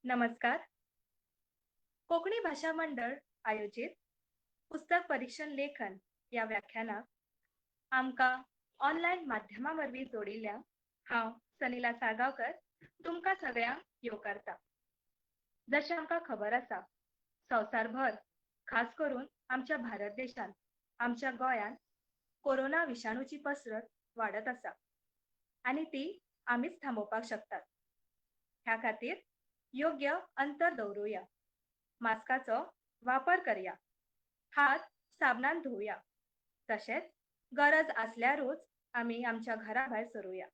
नमस्कार. कोंकणी भाशा मंडळ आयोजीत पुस्तक परिक्षण लेखन ह्या व्याख्यानाक आमकां ऑनलायन माध्यमा वरवीं जोडिल्ल्या हांव सनिला साळगांवकर तुमकां सगळ्यांक येवकारता. जशें आमकां खबर आसा, संवसारभर खास करून आमच्या भारत देशांत, आमच्या गोंयांत कोरोना विशाणूची पसरत वाडत आसा आनी ती आमीच थांबोवपाक शकतात. ह्या खातीर योग्य अंतर दवरुया, मास्काचो वापर करया, हात साबणान धुवया, तशेंच गरज आसल्यारूच आमी आमच्या घरा भायर सरुया.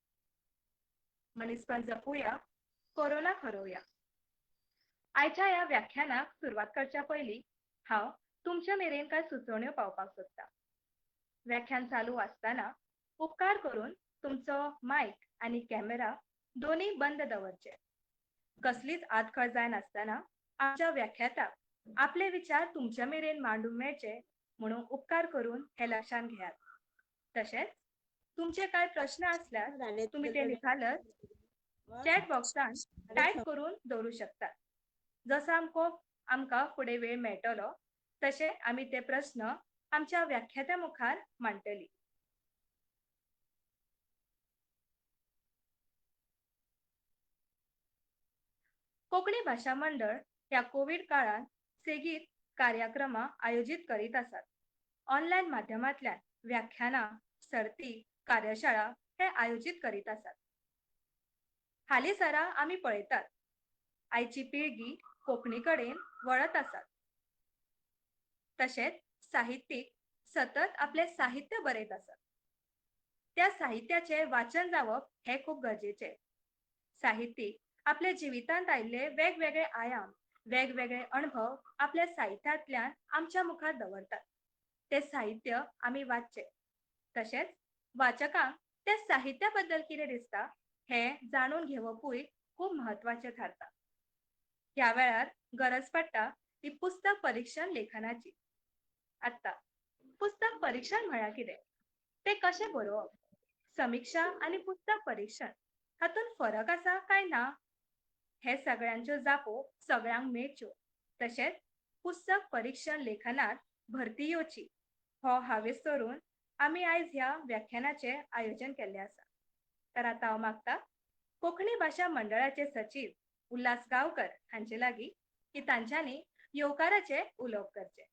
मनीसपण जपूया, कोरोना हरोवया. आयच्या ह्या व्याख्यानाक सुरवात करच्या पयलीं हांव तुमच्या मेरेन कांय सुचोवण्यो पावपाक सोदता. व्याख्यान चालू आसतना उपकार करून तुमचो मायक आनी कॅमेरा दोनूय बंद दवरचे. कसलीच आडखळ जायनासतना आमच्या व्याख्याताक आपले विचार तुमच्या मेरेन मांडूंक मेळचे म्हणून उपकार करून हे लक्षांत घेयात. तशेंच तुमचे कांय प्रश्न आसल्यार तुमी ते निखालस चॅट बॉक्सान टायप करून दवरूं शकतात. जसो आमकां फुडें वेळ मेळटलो तशें आमी ते प्रस्न आमच्या व्याख्यात्या मुखार मांडटली. कोंकणी भाशा मंडळ ह्या कोवीड काळांत सेगीत कार्यक्रमां आयोजीत करीत आसात. ऑनलायन माध्यमांतल्यान व्याख्यानां, सर्ती, कार्यशाळा हे आयोजीत करीत आसात. हालींसरा आमी पळयतात आयची पिळगी कोंकणी कडेन वळत आसात. तशेंच साहित्यीक सतत आपलें साहित्य बरयत आसात. त्या साहित्याचें वाचन जावप हें खूब गरजेचें. साहित्यीक आपल्या जिवितांत आयिल्ले वेगवेगळे आयाम, वेगवेगळे अणभव आपल्या साहित्यांतल्यान आमच्या मुखार दवरतात. ते साहित्य आमी वाचचें. तशेंच वाचकांक त्या साहित्या बद्दल कितें दिसता हें जाणून घेवपूय खूब म्हत्वाचें थारता. ह्या वेळार गरज पडटा ती पुस्तक परिक्षण लेखनाची. आतां पुस्तक परिक्षण म्हळ्यार कितें, तें कशें बरोवप, समिक्षा आनी पुस्तक परिक्षण हातूंत फरक आसा काय ना, हे सगळ्यांच्यो जापो सगळ्यांक मेळच्यो. तशेंच पुस्तक परिक्षण लेखनात भरती येवची हो हावेस धरून आमी आयज ह्या व्याख्यानाचें आयोजन केल्लें आसा. तर आतां हांव मागता कोंकणी भाशा मंडळाचे सचीव उल्हास गांवकर हांचे लागीं की तांच्यांनी येवकाराचें उलोवप करचें.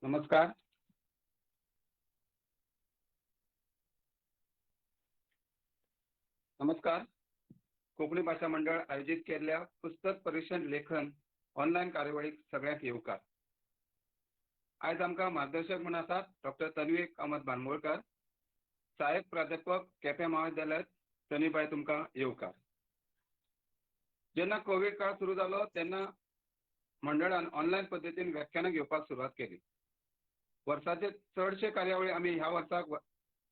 नमस्कार. नमस्कार. कोंकणी भाशा मंडळ आयोजीत केल्ल्या पुस्तक परिक्षण लेखन ऑनलायन कार्यावळीक सगळ्यांक येवकार. आयज आमकां मार्गदर्शक म्हूण आसात डॉक्टर तन्वी कामत बांदोडकर, सहाय्यक प्राध्यापक, केपें महाविद्यालय. तन्वीबाय, तुमकां येवकार. जेन्ना कोवीड काळ सुरू जालो तेन्ना मंडळान ऑनलायन पद्दतीन व्याख्यानां घेवपाक सुरवात केली. वर्साचे चडशे कार्यावळी आमी ह्या वर्साक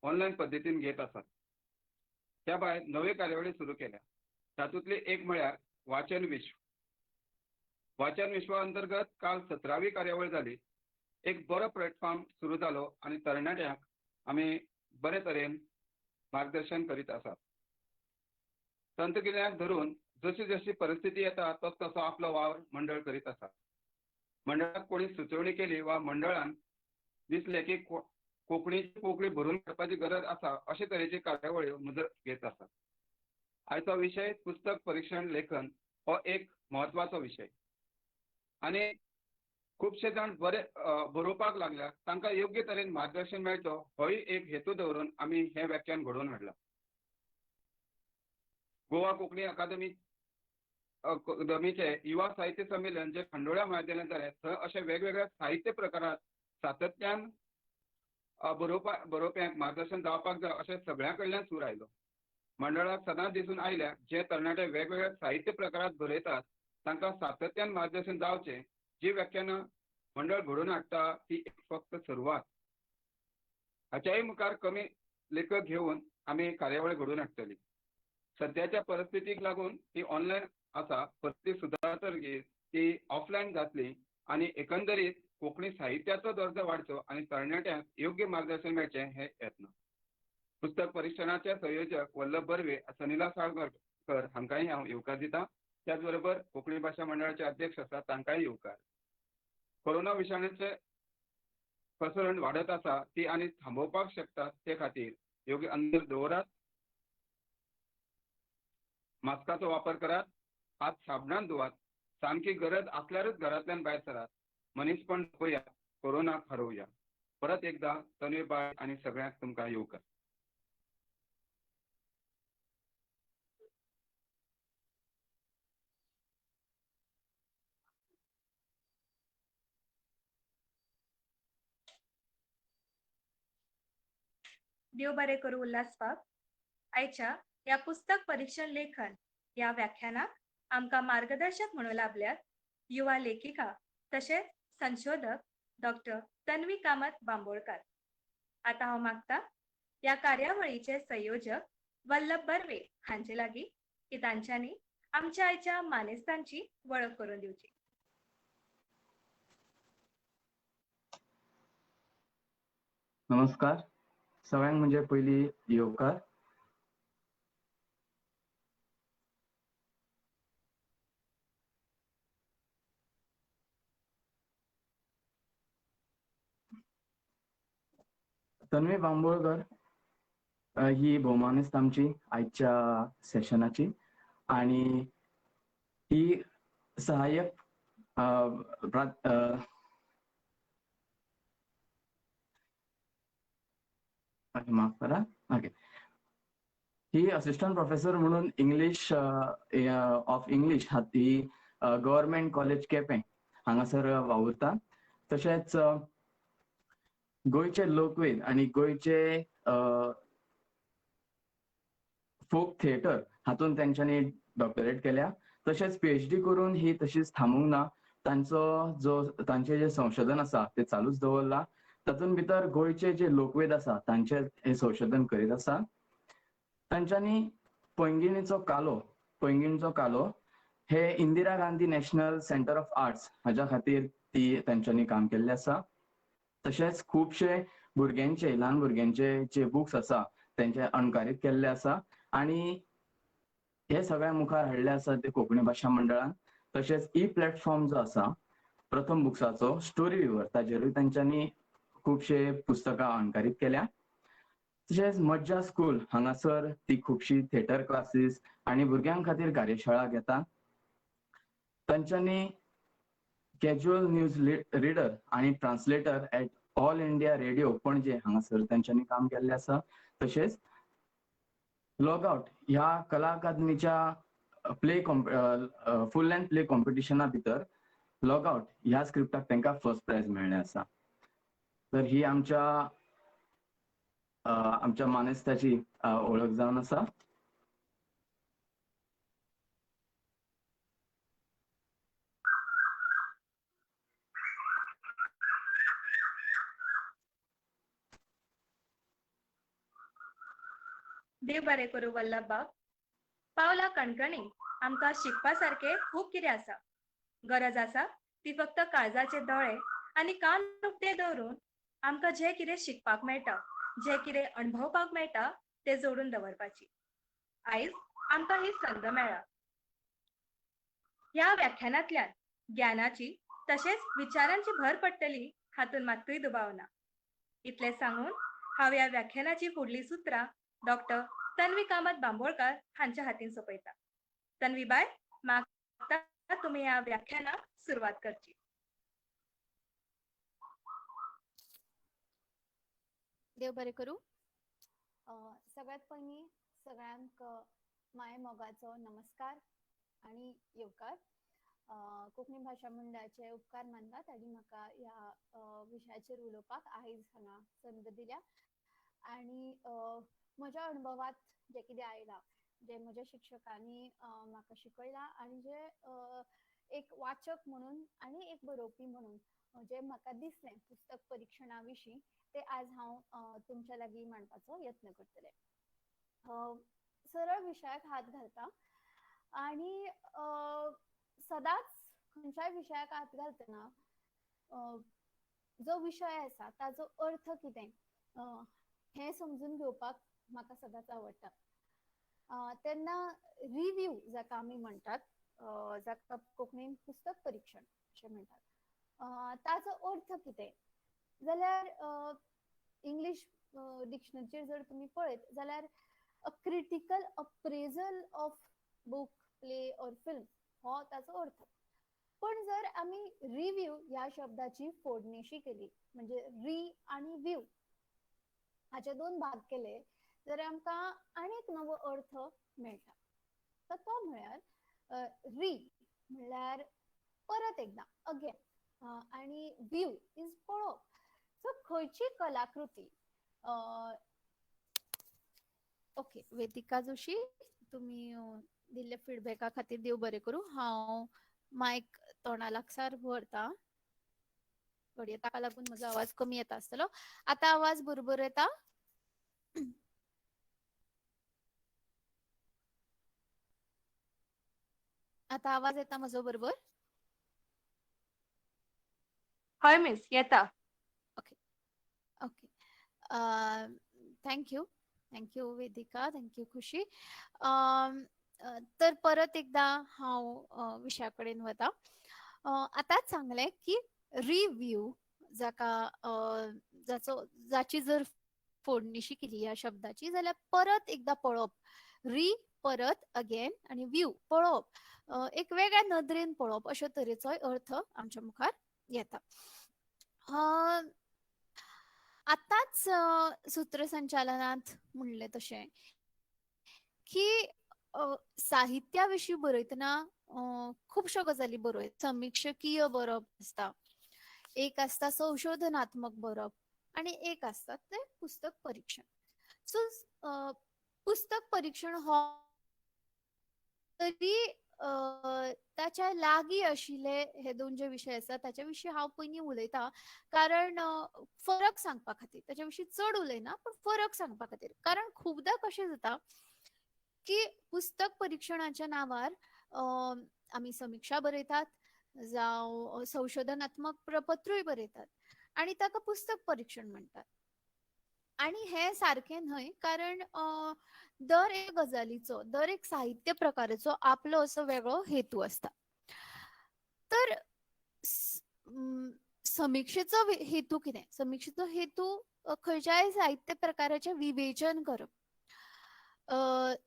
ऑनलायन पद्दतीन घेत आसात. त्या भायर नव्यो कार्यावळी सुरू केल्या. तातूंतली एक म्हळ्यार वाचन विश्व. वाचन विश्वा अंतर्गत काल 17वी कार्यावळ जाली. एक बरो प्लॅटफॉर्म सुरू जालो आनी तरणाट्यांक आमी बरे तरेन मार्गदर्शन करीत आसात. तंत्रगिन्यानाक धरून जशी जशी परिस्थिती येता तस तसो आपलो वावर मंडळ करीत आसा. मंडळाक कोणी सुचोवणी केली वा मंडळान दिसलें की कोंकणीची पोकळी भरून काडपाची गरज आसा, अशे तरेची कार्यावळी मुजरत घेत आसा. आयचो विशय पुस्तक परिक्षण लेखन हो एक म्हत्वाचो विशय आनी खुबशे जाण बरे बरोवपाक लागल्या, तांकां योग्य तरेन मार्गदर्शन मेळचो होय एक हेतू दवरून आमी हें व्याख्यान घडोवन हाडलां. गोवा कोंकणी अकादमी अकादमीचे युवा साहित्य संमेलन जे खांडोळ्या महाविद्यालयांत जालें थंय अशे वेगवेगळ्या साहित्य प्रकारात सातत्यान बरोवप्यांक मार्गदर्शन जावपाक जाय अशें सगळ्यां कडल्यान सूर आयलो. मंडळाक सदांच दिसून आयल्या जे तरणाटे वेगवेगळ्या साहित्य प्रकारात बरयतात तांकां सातत्यान मार्गदर्शन जावचें. जी व्याख्यानां मंडळ घडोवन हाडटा ती एक फक्त सुरवात. हाच्याय मुखार कमी लेखक घेवन आमी कार्यावळ घडोवन हाडटली. सद्याच्या परिस्थितीक लागून ती ऑनलायन आसा, परिस्थिती सुदारतकीर ती ऑफलायन जातली आनी एकंदरीत कोंकणी साहित्याचो दर्जो वाडचो आनी तरणाट्यांक योग्य मार्गदर्शन मेळचें हे यत्न. पुस्तक परिक्षणाचे संयोजक वल्लभ बर्वे, सनिला साळगांवकर हांकांय हांव येवकार दिता. त्याच बरोबर कोंकणी भाशा मंडळाचे अध्यक्ष आसा तांकांय येवकार. कोरोना विशाणूचे प्रसरण वाडत आसा ती आनी थांबोवपाक शकता ते खातीर योग्य अंतर दवरात, मास्काचो वापर करात, हात साबणान धुवात, सामकी गरज आसल्यारच घरांतल्यान भायर सरात, मनीसपण दाखोवया, कोरोनाक हरोवया. परत एकदा तन्वी बाय आनी सगळ्यांक तुमकां येवकार. देव बरें करूं उल्हासबाब. आयच्या ह्या पुस्तक परिक्षण लेखन ह्या व्याख्यानाक आमकां मार्गदर्शक म्हणून लाभल्यात युवा लेखिका तशेंच संशोधक डॉक्टर तन्वी कामत बांबोळकार. आतां हांव मागता ह्या कार्यावळीचे संयोजक वल्लभ बर्वे हांचे लागीं की तांच्यांनी आमच्या आयच्या मानेस्तांची वळख करून दिवची. नमस्कार सगळ्यांक, म्हणजे पयली येवकार. तन्वी बांबोळकर ही भोवमानेस्त आमची आयच्या सेशनाची आणि ही सहाय्यक माफ करा, ओके, ही असिस्टंट प्रोफेसर म्हणून English of English he government college Quepem हांगासर वावुरता. तशेंच गोंयचे लोकवेद आनी गोंयचे फोक थिएटर हातूंत तेंच्यांनी डॉक्टरेट केल्या. तशेंच PhD करून ही तशीच थांबूंक ना, तांचो जो तांचें जें संशोधन आसा तें चालूच दवरलां. तातूंत भितर गोंयचे जे लोकवेद आसा तांचें हें संशोधन करीत आसा. तांच्यांनी पैंगिणीचो कालो हे Indira Gandhi national centre of arts हाज्या खातीर ती तांच्यांनी काम केल्लें आसा. तशेंच खुबशे भुरग्यांचे, ल्हान भुरग्यांचे जे बुक्स आसा तेंचे अणकारीत केल्ले आसा आनी हे सगळ्या मुखार हाडले आसा ते कोंकणी भाशा मंडळान. तशेंच ई प्लॅटफॉर्म जो आसा प्रथम बुक्साचो स्टोरी विवर ताजेरूय तांच्यांनी खुबशे पुस्तकां अणकारीत केल्या. तशेंच मज्जा स्कूल हांगासर ती खुबशी थिएटर क्लासीस आनी भुरग्यां खातीर कार्यशाळा घेता. तांच्यांनी कॅज्युअल न्यूज रिडर आनी translator at all India radio Panaji हांगासर तांच्यांनी काम केल्लें आसा. तशेंच लॉग आउट ह्या कला अकादमीच्या प्ले फूल लेंथ प्ले कॉम्पिटिशना भितर लॉग आउट ह्या स्क्रिप्टाक तांकां फर्स्ट प्रायज मेळ्ळें आसा. तर ही आमच्या आमच्या मानेस्ताची ओळख जावन आसा. देव बरें करूं वल्लभबाब. पावला कणकणी आमकां शिकपा सारकें खूब कितें आसा. गरज आसा ती फक्त काळजाचे दोळे आनी कान उक्ते दवरून आमकां जें कितें शिकपाक मेळटा, जें कितें अणभवपाक मेळटा तें जोडून दवरपाची. आयज आमकां ही संद मेळ्ळा. ह्या व्याख्यानांतल्यान ज्ञानाची तशेंच विचारांची भर पडटली हातूंत मात्तूय दुबाव ना. इतलें सांगून हांव ह्या व्याख्यानाची फुडलीं सुत्रां डॉक्टर तन्वी कामत बांबोळकार हांच्या हातीन सोंपयता. तन्वी बाय, मागता तुमी ह्या व्याख्यानाक सुरवात करची. देव बरें करूं. सगळ्यात पयलीं सगळ्यांक माय मोगाचो नमस्कार आनी येवकार. कोंकणी भाशा मंडळाचे उपकार मानता तांणी म्हाका ह्या विशयाचेर उलोवपाक आयज हांगा संद दिल्या आनी म्हज्या अणभवात जें कितें आयलां, जें म्हज्या शिक्षकांनी म्हाका शिकयलां आनी जें एक वाचक म्हणून आनी एक बरोवपी म्हणून जें म्हाका दिसलें पुस्तक परिक्षणा विशीं तें आज हांव तुमच्या लागीं मांडपाचो यत्न करतलें. सरळ विशयाक हात घालता आनी सदांच खंयच्याय विशयाक हात घालतना जो विशय आसा ताजो अर्थ कितें हें समजून घेवपाक म्हाका सदांच आवडटा. तेन्ना रिव्यू जाका आमी म्हणटात, जाका कोंकणीन पुस्तक परिक्षण अशें म्हणटात, ताजो अर्थ कितें जाल्यार इंग्लीश डिक्शनरीचेर जर तुमी पळयत जाल्यार a critical appraisal of book, play or film हो ताचो अर्थ. पण जर आमी रिव्यू ह्या शब्दाची फोडणिशी केली म्हणजे री आनी व्यू हाचे दोन भाग केले जाल्यार आमकां आनीक नवो अर्थ मेळटा. तर तो म्हळ्यार री म्हळ्यार परत एकदां, अगेन, आनी व्यू is पळोवप. सो खंयची कलाकृती, ओके वेदिका जोशी तुमी दिल्ल्या फिडबॅका खातीर देव बरें करूं. हांव मायक तोंडा लागसार व्हरता, घडये ताका लागून म्हजो आवाज कमी येता आसतलो. आतां आवाज बरोबर येता? आतां आवाज येता म्हजो बरोबर? हय मीस, येता. Okay okay, thank you, thank you Vedika, thank you Khushi. तर परत एकदा हांव विशया कडेन वता. आतांच सांगलें की रिव्यू जाका जाचो जाची जर फोडणिशी केली ह्या शब्दाची जाल्यार परत एकदा पळोवप, री परत अगेन आनी व्यू पळोवप, एक वेगळ्या नदरेन पळोवप अशे तरेचोय अर्थ आमच्या मुखार येता. आतांच सूत्रसंचालनांत म्हणलें तशें की साहित्या विशीं बरयतना खुबश्यो गजाली बरयत, समिक्षकीय बरोवप आसता, एक आसता संशोधनात्मक बरोवप आनी एक आसता तें पुस्तक परिक्षण. सो पुस्तक परिक्षण हो तरी ताच्या लागीं आशिल्ले हे दोन जे विशय आसा ताच्या विशीं हांव पयलीं उलयता, कारण फरक सांगपा खातीर. ताच्या विशीं चड उलयना पण फरक सांगपा खातीर, कारण खुबदां कशें जाता की पुस्तक परिक्षणाच्या नांवार आमी समिक्षा बरयतात जावं संशोधनात्मक प्रपत्रूय बरयतात आनी ताका पुस्तक परिक्षण म्हणटात. आनी हें सारकें न्हय, कारण दर एक गजालीचो, दर एक साहित्य प्रकाराचो आपलो असो वेगळो हेतू आसता. तर समिक्षेचो हेतू कितें? समिक्षेचो हेतू खंयच्याय साहित्य प्रकाराचें विवेचन करप.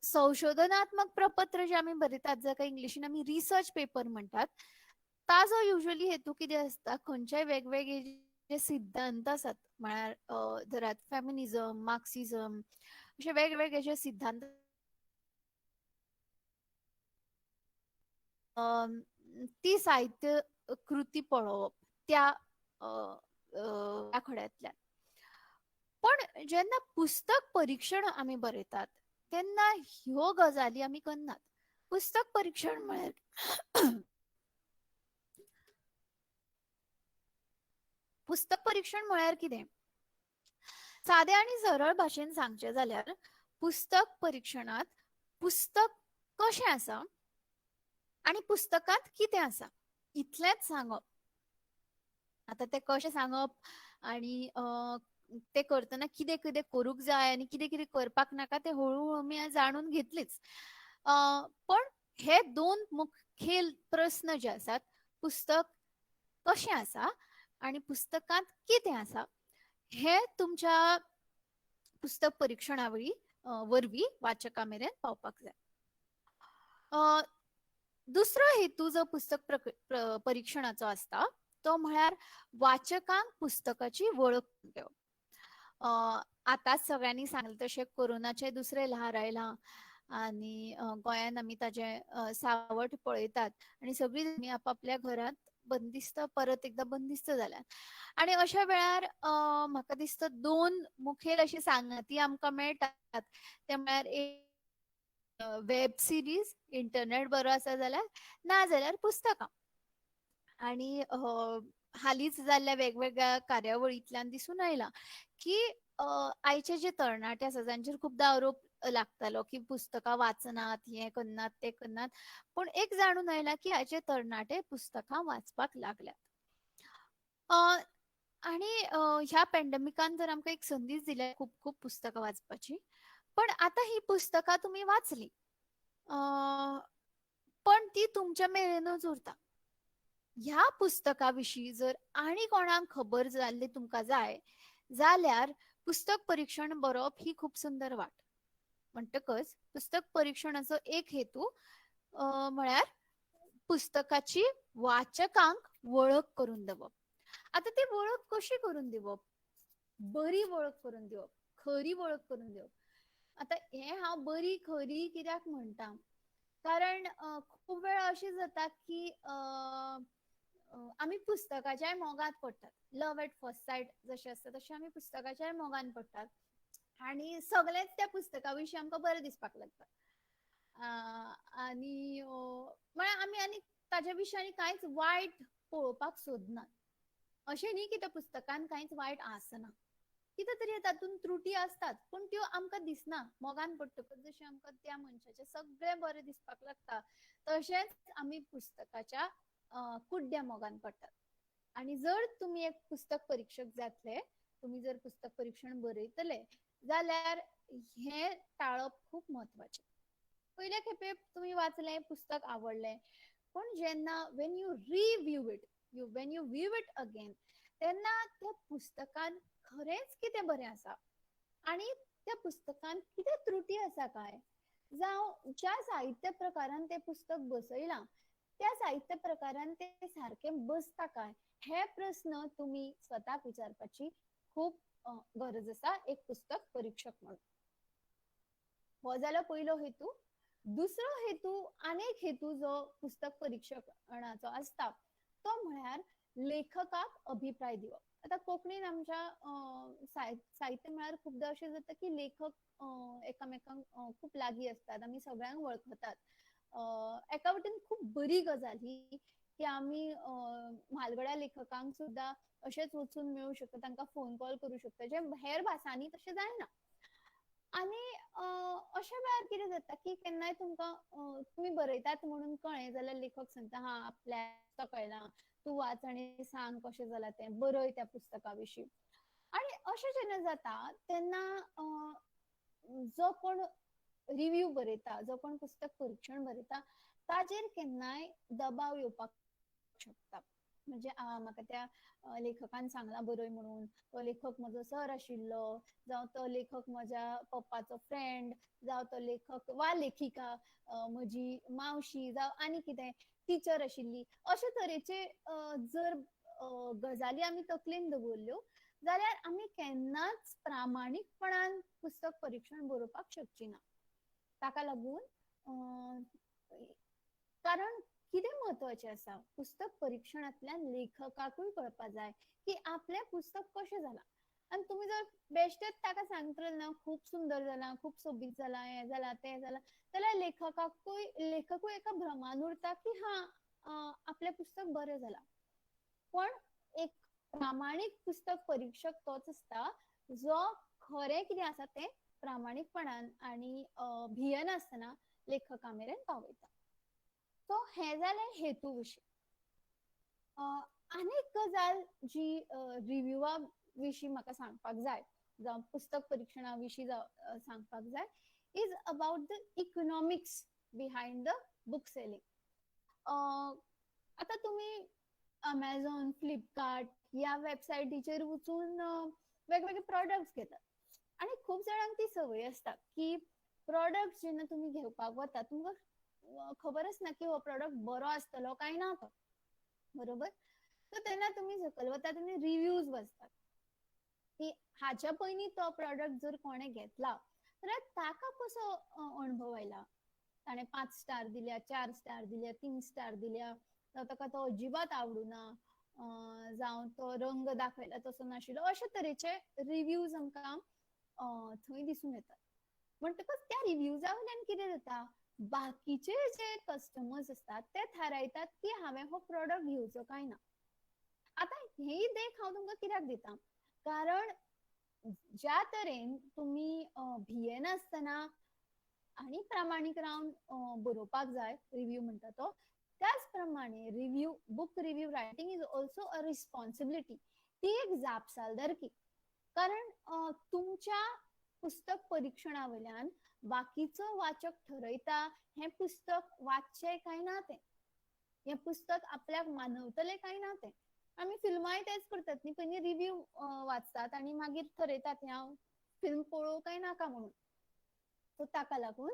संशोधनात्मक प्रपत्र जे आमी बरयतात जाका इंग्लिशीन आमी रिसर्च पेपर म्हणटात, ताजो युजली हेतू कितें आसता, खंयच्याय वेगवेगळे जे सिद्धांत आसात, म्हळ्यार धरात फेमिनिजम, मार्क्सिजम, अशे वेगवेगळे जे सिद्धांत ती साहित्य कृती पळोवप त्या आखड्यांतल्यान. पण जेन्ना पुस्तक परिक्षण आमी बरयतात तेन्ना ह्यो गजाली आमी करनात. पुस्तक परिक्षण म्हळ्यार पुस्तक परिक्षण म्हळ्यार कितें? सादे आनी सरळ भाशेन सांगचें जाल्यार पुस्तक परिक्षणांत पुस्तक कशें आसा आनी पुस्तकांत कितें आसा इतलेंच सांगप. आतां तें कशें सांगप आनी ते करतना कितें कितें करूंक जाय आनी कितें कितें करपाक नाका तें हळूहळू आमी जाणून घेतलीच. पण हे दोन मुखेल प्रस्न जे आसात, पुस्तक कशें आसा आनी पुस्तकांत कितें आसा, हे तुमच्या पुस्तक परिक्षणा वरवीं वाचका मेरेन पावपाक जाय. दुसरो हेतू जो पुस्तक परिक्षणाचो आसता तो म्हळ्यार वाचकांक पुस्तकाची वळख घेवप. आतांच सगळ्यांनी सांगलें तशें कोरोनाचें दुसरें ल्हार आयलां आनी गोंयान आमी ताजें सावट पळयतात आनी सगळीं आमी आपापल्या घरांत बंदिस्त परत एकदां बंदिस्त जाल्यात. आनी अशा वेळार म्हाका दिसता दोन मुखेल अशी सांगाती आमकां मेळटात, ते म्हळ्यार एक वेब सिरीज, इंटरनेट बरो आसा जाल्यार, ना जाल्यार पुस्तकां. आनी हालींच जाल्ल्या वेगवेगळ्या कार्यावळींतल्यान दिसून आयलां की आयचे जे तरणाटे आसा जांचेर खुबदां आरोप लागतालो की पुस्तकां वाचनात, हें करनात, तें करनात, पूण एक जाणून आयलां की आयचे तरणाटे पुस्तकां वाचपाक लागल्यात. आनी ह्या पॅन्डेमिकान तर आमकां एक संदीच दिल्या खूब खूब पुस्तकां वाचपाची. पण आतां ही पुस्तकां तुमी वाचली पण ती तुमच्या मेरेनूच उरता. ह्या पुस्तका विशीं जर आनी कोणाक खबर जाल्ली तुमकां जाय जाल्यार पुस्तक परिक्षण बरोवप ही खूब सुंदर वाट. म्हणटकच पुस्तक परिक्षणाचो एक हेतू म्हळ्यार पुस्तकाची वाचकांक वळख करून दिवप. आतां ती वळख कशी करून दिवप? बरी वळख करून दिवप, खरी वळख करून दिवप. आतां हें हांव बरी खरी कित्याक म्हणटा, कारण खूब वेळा अशें जाता की आमी पुस्तकाच्याय मोगांत पडटात. लव एट फर्स्ट सायट जशें आसता तशें आमी पुस्तकाच्याय मोगान पडटात आनी सगळेंच त्या पुस्तका विशीं आमकां बरें दिसपाक लागता. आनी म्हळ्यार आमी आनी ताज्या विशीं आनी कांयच वायट पळोवपाक सोदनात. अशें न्ही की त्या पुस्तकान कांयच वायट आसना, कितें तरी तातूंत त्रुटी आसतात पूण त्यो आमकां दिसना. मोगान पडटकच जशें आमकां त्या मनशाचें सगळें बरें दिसपाक लागता तशेंच आमी पुस्तकाच्या कुड्ड्या मोगान पडटात. आनी जर तुमी एक पुस्तक परिक्षक जातले, तुमी जर पुस्तक परिक्षण बरयतले जाल्यार हें टाळप खूब म्हत्वाचें. पयले खेपे तुमी वाचलें, पुस्तक आवडलें, पूण जेन्ना when you review it, you when you view it again, तेन्ना त्या पुस्तकान खरेंच कितें बरें आसा आनी त्या पुस्तकान कितें त्रुटी आसा काय, जावं ज्या साहित्य प्रकारान तें पुस्तक बसयलां त्या साहित्य प्रकारान तें सारकें बसता काय, हे प्रस्न तुमी स्वताक विचारपाची खूब गरज आसा एक पुस्तक परिक्षक म्हणून. हो जालो पयलो हेतू. दुसरो हेतू, आनी एक हेतू जो पुस्तक परिक्षणाचो आसता तो म्हळ्यार लेखकाक अभिप्राय दिवप. आतां कोंकणीन आमच्या साहित्य म्हळ्यार खुबदां अशें जाता की लेखक एकामेकांक खूब लागीं आसतात, आमी सगळ्यांक वळखतात. एका वटेन खूब बरी गजाल ही की आमी म्हालगड्या लेखकांक सुद्दां अशेंच वचून मेळूं शकता, तांकां फोन कॉल करूं शकता, जे हेर भासांनी तशें जायना. आनी अशा वेळार कितें जाता की केन्नाय तुमकां तुमी बरयतात म्हणून कळ्ळें जाल्यार लेखक सांगता, हा आपल्या पुस्तक कळना, तूं वाच आनी सांग कशें जालां तें, बरय त्या पुस्तका विशीं. आनी अशें जेन्ना जाता तेन्ना जो कोण रिव्यू बरयता, जो कोण पुस्तक परिक्षण बरयता ताजेर केन्नाय दबाव येवपाक शकता. म्हणजे म्हाका त्या लेखकान सांगलां बरय म्हणून, तो लेखक म्हजो सर आशिल्लो, जावं तो लेखक म्हज्या पप्पाचो फ्रेंड, जावं तो लेखक वा लेखिका म्हजी मावशी, जावं आनी कितें टिचर आशिल्ली, अशे तरेचे जर गजाली आमी तकलेन दवरल्यो जाल्यार आमी केन्नाच प्रामाणीकपणान पुस्तक परिक्षण बरोवपाक शकची ना. ताका लागून कारण कितें म्हत्वाचें आसा, पुस्तक परिक्षणांतल्यान लेखकाकूय कळपा जाय की आपलें पुस्तक कशें जालां. आनी तुमी जर बेश्टेच ताका सांगतले ना खूब सुंदर जालां, खूब सोबीत जालां, हें जालां तें जालां, जाल्यार लेखकूय एका भ्रमान उरता की हा आपलें पुस्तक बरें जालां. पण एक प्रामाणीक पुस्तक परिक्षक तोच आसता जो खरें कितें आसा तें प्रामाणीकपणान आनी भियेनासतना लेखका मेरेन पावयता. सो हें जालें हेतू विशीं. आनी एक गजाल जी रिव्यूवा विशीं म्हाका सांगपाक जाय, जावं पुस्तक परिक्षणा विशीं सांगपाक जाय, is about the economics behind the book selling. आतां तुमी अमेझॉन, फ्लिपकार्ट ह्या वेबसायटीचेर वचून वेगवेगळे प्रोडक्ट्स घेतात आनी खूब जाणांक ती संवय आसता की प्रोडक्ट जेन्ना तुमी घेवपाक वता तुमकां खबर आसना की हो प्रोडक्ट बरो आसतलो काय ना तो, बरोबर? सो तेन्ना तुमी सकयल वतात आनी रिव्यूज वाचतात की हाच्या पयलीं तो प्रोडक्ट जर कोणें घेतला जाल्यार ताका कसो अणभव आयला, ताणें 5 स्टार दिल्या, 4 स्टार दिल्या, 3 स्टार दिल्या, जावं ताका तो अजिबात आवडूना, जावं तो रंग दाखयला तसो नाशिल्लो, अशे तरेचे रिव्यूज आमकां थंय दिसून येतात. म्हणटकच त्या रिव्यूजा वयल्यान कितें जाता, बाकीचे जे कस्टमर्स आसतात ते थारायतात की हांवें हो प्रोडक्ट घेवचो काय ना. आतां ही देख हांव तुमकां कित्याक दिता, कारण ज्या तरेन तुमी भियेनासतना आनी प्रामाणीक रावन बरोवपाक जाय रिव्यू म्हणटा तो, त्याच प्रमाणे review, book review writing is also a responsibility. ती एक जापसालदारकी, कारण तुमच्या पुस्तक परिक्षणा वयल्यान बाकीचो वाचक ठरयता हें पुस्तक वाचचें काय ना तें, हें पुस्तक आपल्याक मानवतलें काय ना तें. आमी फिल्मांय तेच करतात न्ही, पयलीं रिव्यू वाचतात आनी मागीर ठरयतात हांव फिल्म पळोवं काय नाका म्हणून. सो ताका लागून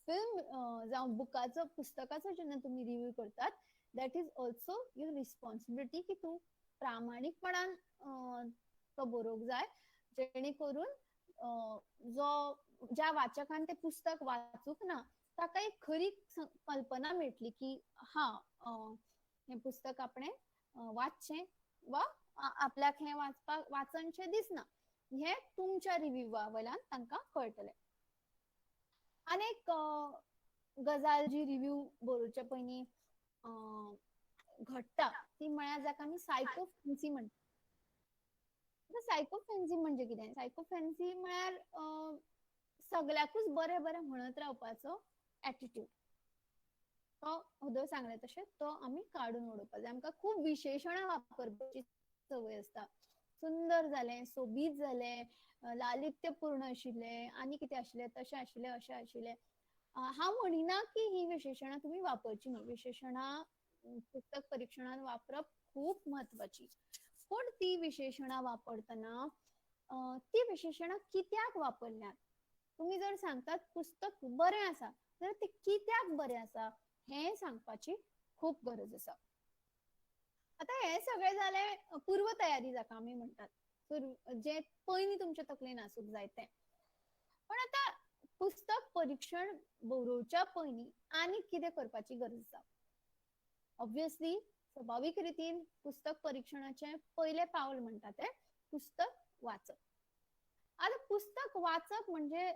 फिल्म जावं बुकाचो, पुस्तकाचो जेन्ना तुमी रिव्यू करतात, that is also your responsibility की तूं प्रामाणीकपणान तो बरोवंक जाय, जेणे करून जो ज्या वाचकान तें पुस्तक वाचूंक ना ताका एक खरी कल्पना मेळटली की हा हें पुस्तक आपणें वाचचें वा आपल्याक हें वाचपाक वाचनशें दिसना, हें तुमच्या रिव्यूवा वयल्यान तांकां कळटलें. आनी एक गजाल जी रिव्यू बरोवच्या पयलीं घडटा ती म्हळ्यार जाका आमी सायकोफेन्सी म्हणटा. सायकोफेन्सी म्हणजे कितें? सायकोफेन्सी म्हळ्यार सगळ्याकूच बरें बरें म्हणत रावपाचो एटिट्यूड. तो अदो सांगलें तशें तो आमी काडून उडोवपाक जाय. आमकां खूब विशेशणां वापरपाची संवय आसता, सुंदर जालें, सोबीत जालें, लालित्यपूर्ण आशिल्लें, आनी कितें आशिल्लें, तशें आशिल्लें, अशें आशिल्लें. हांव म्हणिना की ही विशेशणां तुमी वापरची न्हू, विशेशणां पुस्तक परिक्षणान वापरप खूब म्हत्वाची, पूण ती विशेशणां वापरतना ती विशेशणां कित्याक वापरल्यात? तुमी जर सांगतात पुस्तक बरें आसा जाल्यार तें कित्याक बरें आसा हें सांगपाची खूब गरज आसा. आतां हें सगळें जालें पूर्व तयारी जाका आमी म्हणटात, जें पयलीं तुमच्या तकलेन आसूंक जाय तें. पण आतां पुस्तक परिक्षण बरोवच्या पयलीं आनी कितें करपाची गरज आसा? ऑब्वियसली स्वाभावीक रितीन पुस्तक परिक्षणाचें पयलें पावल म्हणटा तें पुस्तक वाचप. आतां पुस्तक वाचप म्हणजे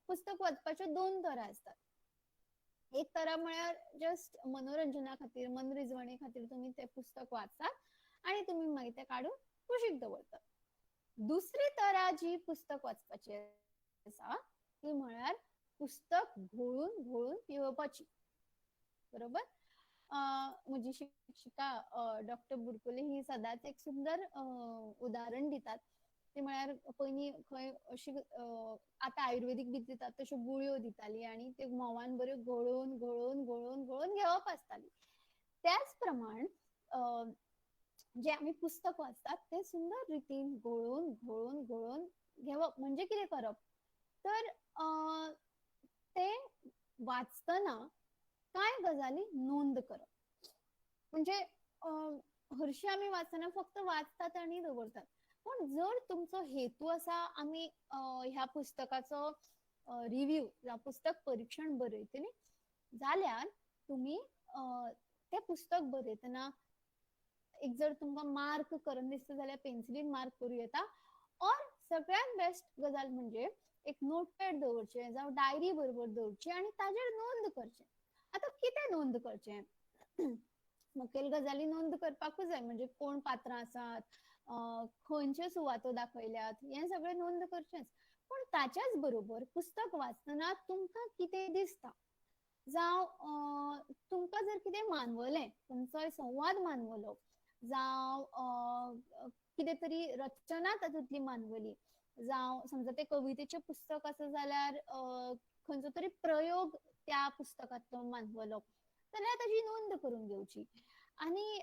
पुस्तक वाचपाच्यो 2 तरा आसतात. एक तरा म्हळ्यार जस्ट मनोरंजना खातीर, मनरिजवणे खातीर तुमी तें पुस्तक वाचतात आनी तुमी मागीर तें काडून कुशीक दवरतात. दुसरी तरा जी पुस्तक वाचपाची आसा ती म्हळ्यार पुस्तक घोळून घोळून पिवपाची. बरोबर? म्हजी शिक्षिका डॉक्टर बुडकुले ही सदांच एक सुंदर उदाहरण दितात. ती म्हळ्यार पयलीं खंय अशी आतां आयुर्वेदीक बी दितात तश्यो गुळयो दिताली आनी त्यो म्होंवान बऱ्यो घोळोवन घोळोवन घोळोवन घोळोवन घेवप आसताली. त्याच प्रमाण जे आमी पुस्तक वाचतात तें सुंदर रितीन घोळोवन घोळोवन घोळोवन घेवप म्हणजे कितें करप तर तें वाचतना कांय गजाली नोंद करप. म्हणजे हरशीं आमी वाचतना फक्त वाचतात आनी दवरतात, पूण जर तुमचो हेतू आसा आमी ह्या पुस्तकाचो रिव्यू जावं पुस्तक परिक्षण बरयतली जाल्यार तुमी तें पुस्तक बरयतना एक जर तुमकां मार्क करून दिसता जाल्यार पेन्सिलीन मार्क करूं येता, ऑर सगळ्यांत बेस्ट गजाल म्हणजे एक नोटपॅड दवरचें जावं डायरी बरोबर दवरची आनी ताजेर नोंद करचें. आतां कितें नोंद करचें? मुखेल गजाली नोंद करपाकूच जाय, म्हणजे कोण पात्रां आसात, खंयच्यो सुवातो दाखयल्यात, हें सगळें नोंद करचेंच. पूण ताच्याच बरोबर पुस्तक वाचतना तुमकां कितें दिसता जावं तुमकां जर कितें मानवलें, तुमचोय संवाद मानवलो, जावं कितें तरी रचना तातूंतली मानवली, जावं समजा तें कवितेचें पुस्तक आसा जाल्यार खंयचो तरी प्रयोग त्या पुस्तकांतलो मानवलो जाल्यार ताजी नोंद करून घेवची. आनी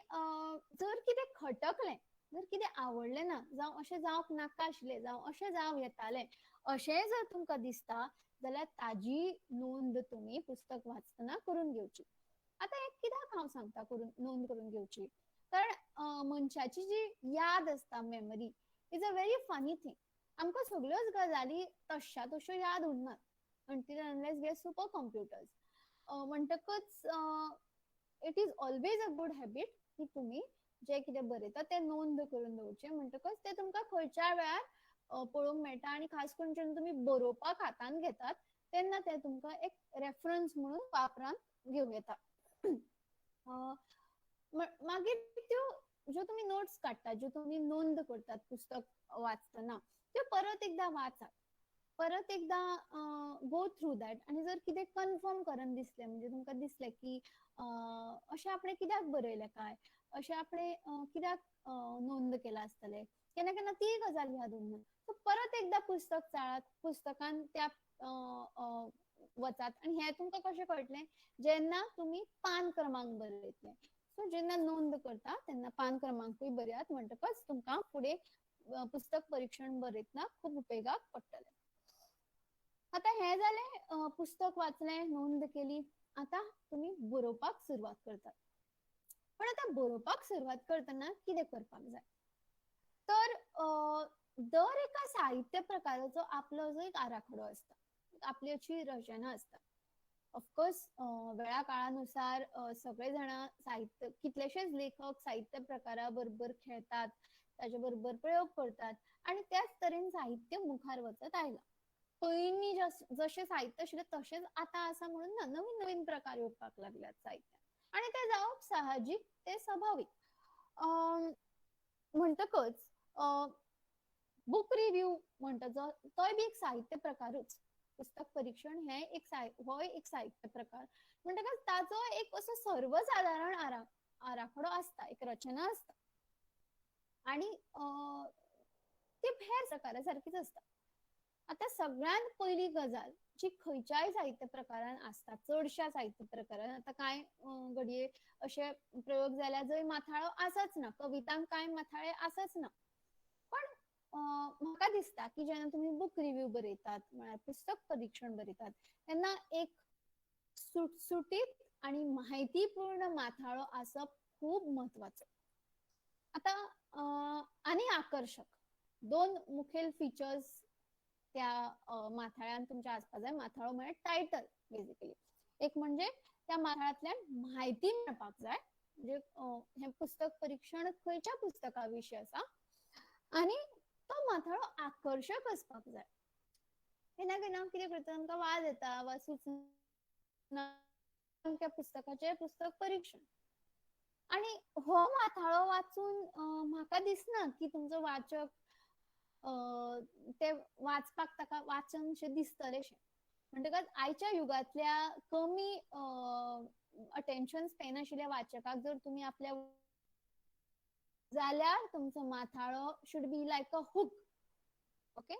जर कितें खटकलें, जर कितें आवडलें ना, जावं अशें जावंक नाका आशिल्लें, जावं अशें जावं येतालें अशें जर तुमकां दिसता जाल्यार ताजी नोंद तुमी पुस्तक वाचतना करून घेवची. आतां हें कित्याक हांव सांगता करून नोंद करून घेवची, कारण मनशाची जी याद आसता, memory is a very funny thing. आमकां सगळ्योच गजाली तश्या तश्यो याद उरनात until unless we are super computers. म्हणटकच it is always a good habit की तुमी जें कितें बरयता तें नोंद करून दवरचें, म्हणटकच तें तुमकां खंयच्याय वेळार पळोवंक मेळटा आनी खास करून जेन्ना तुमी बरोवपाक हातान घेतात तेन्ना तें तुमकां एक रेफरन्स म्हणून वापरांत घेवं येता. मागीर त्यो ज्यो तुमी नोट्स काडटात, ज्यो तुमी नोंद करतात पुस्तक वाचतना, त्यो परत एकदां वाचात, परत एकदां गो थ्रू that. आनी जर कितें कन्फर्म करून दिसलें, म्हणजे तुमकां दिसलें की अशें आपणें कित्याक बरयलें काय, अशें आपणें कित्याक नोंद केलां आसतलें, केन्ना केन्ना ती गजाल याद उरना, सो परत एकदां पुस्तक चाळात, पुस्तकान त्या वचात. आनी हें तुमकां कशें कळटलें, जेन्ना तुमी पान क्रमांक बरयतले. सो जेन्ना नोंद करता तेन्ना पान क्रमांकूय बरयात, म्हणटकच तुमकां फुडें पुस्तक परिक्षण बरयतना खूब उपेगाक पडटलें. आतां हें जालें, पुस्तक वाचलें, नोंद केली, आतां तुमी बरोवपाक सुरवात करतात. पण आतां बरोवपाक सुरवात करतना कितें करपाक जाय, तर दर एका साहित्य प्रकाराचो आपलो जो एक आराखडो आसता, आपली अशी रचना आसता. ऑफकोर्स वेळा काळानुसार सगळे जाणां साहित्य, कितलेशेच लेखक साहित्य प्रकारा बरोबर खेळतात, ताजे बरोबर प्रयोग करतात आनी त्याच तरेन साहित्य मुखार वचत आयलां. पयलीं जशें साहित्य आशिल्लें तशेंच आतां आसा म्हणून ना, नवीन नवीन प्रकार येवपाक लागल्यात साहित्यात आनी तें जावप साहजीक, तें सभावीक. म्हणटकच बूक रिव्यू म्हणटा जो, तोय बी एक साहित्य प्रकारूच. पुस्तक परिक्षण हें एक होय एक साहित्य प्रकार, म्हणटकच ताचो एक असो सर्वसादारण आराखडो आसता, एक रचना आसता आनी ती हेर प्रकारा सारकीच आसता. आतां सगळ्यांत पयली गजाल जी खंयच्याय साहित्य प्रकारान आसता, चडश्या साहित्य प्रकारान, आतां कांय घडये अशे प्रयोग जाल्यार जंय माथाळो आसच ना, कवितांक कांय माथाळे आसच ना, पण म्हाका दिसता की जेन्ना तुमी बूक रिव्यू बरयतात, म्हळ्यार पुस्तक परिक्षण बरयतात, तेन्ना एक सुटसुटीत आनी माहितीपूर्ण माथाळो आसप खूब म्हत्वाचो. आतां आनी आकर्शक, दोन मुखेल फिचर्स त्या माथाळ्यान तुमच्या आसपाक जाय. माथाळो म्हळ्यार टायटल बेसिकली. एक म्हणजे त्या माथाळ्यांतल्यान म्हायती मेळपाक जाय, म्हणजे हें पुस्तक परिक्षण खंयच्या पुस्तका विशीं आसा, आनी तो माथाळो आकर्शक आसपाक जाय. केन्ना केन्ना कितें करता, आमकां वाज येता वा सुचना त्या पुस्तकाचें पुस्तक परिक्षण, आनी हो माथाळो वाचून म्हाका दिसना की तुमचो वाचक ते वाचपाक ताका वाचनशें दिसतलेशें. म्हणटकच आयच्या युगांतल्या कमी अटेन्शन स्पॅन आशिल्ल्या वाचकाक जर तुमी आपल्या जाल्यार तुमचो माथाळो should be like a hook. Okay,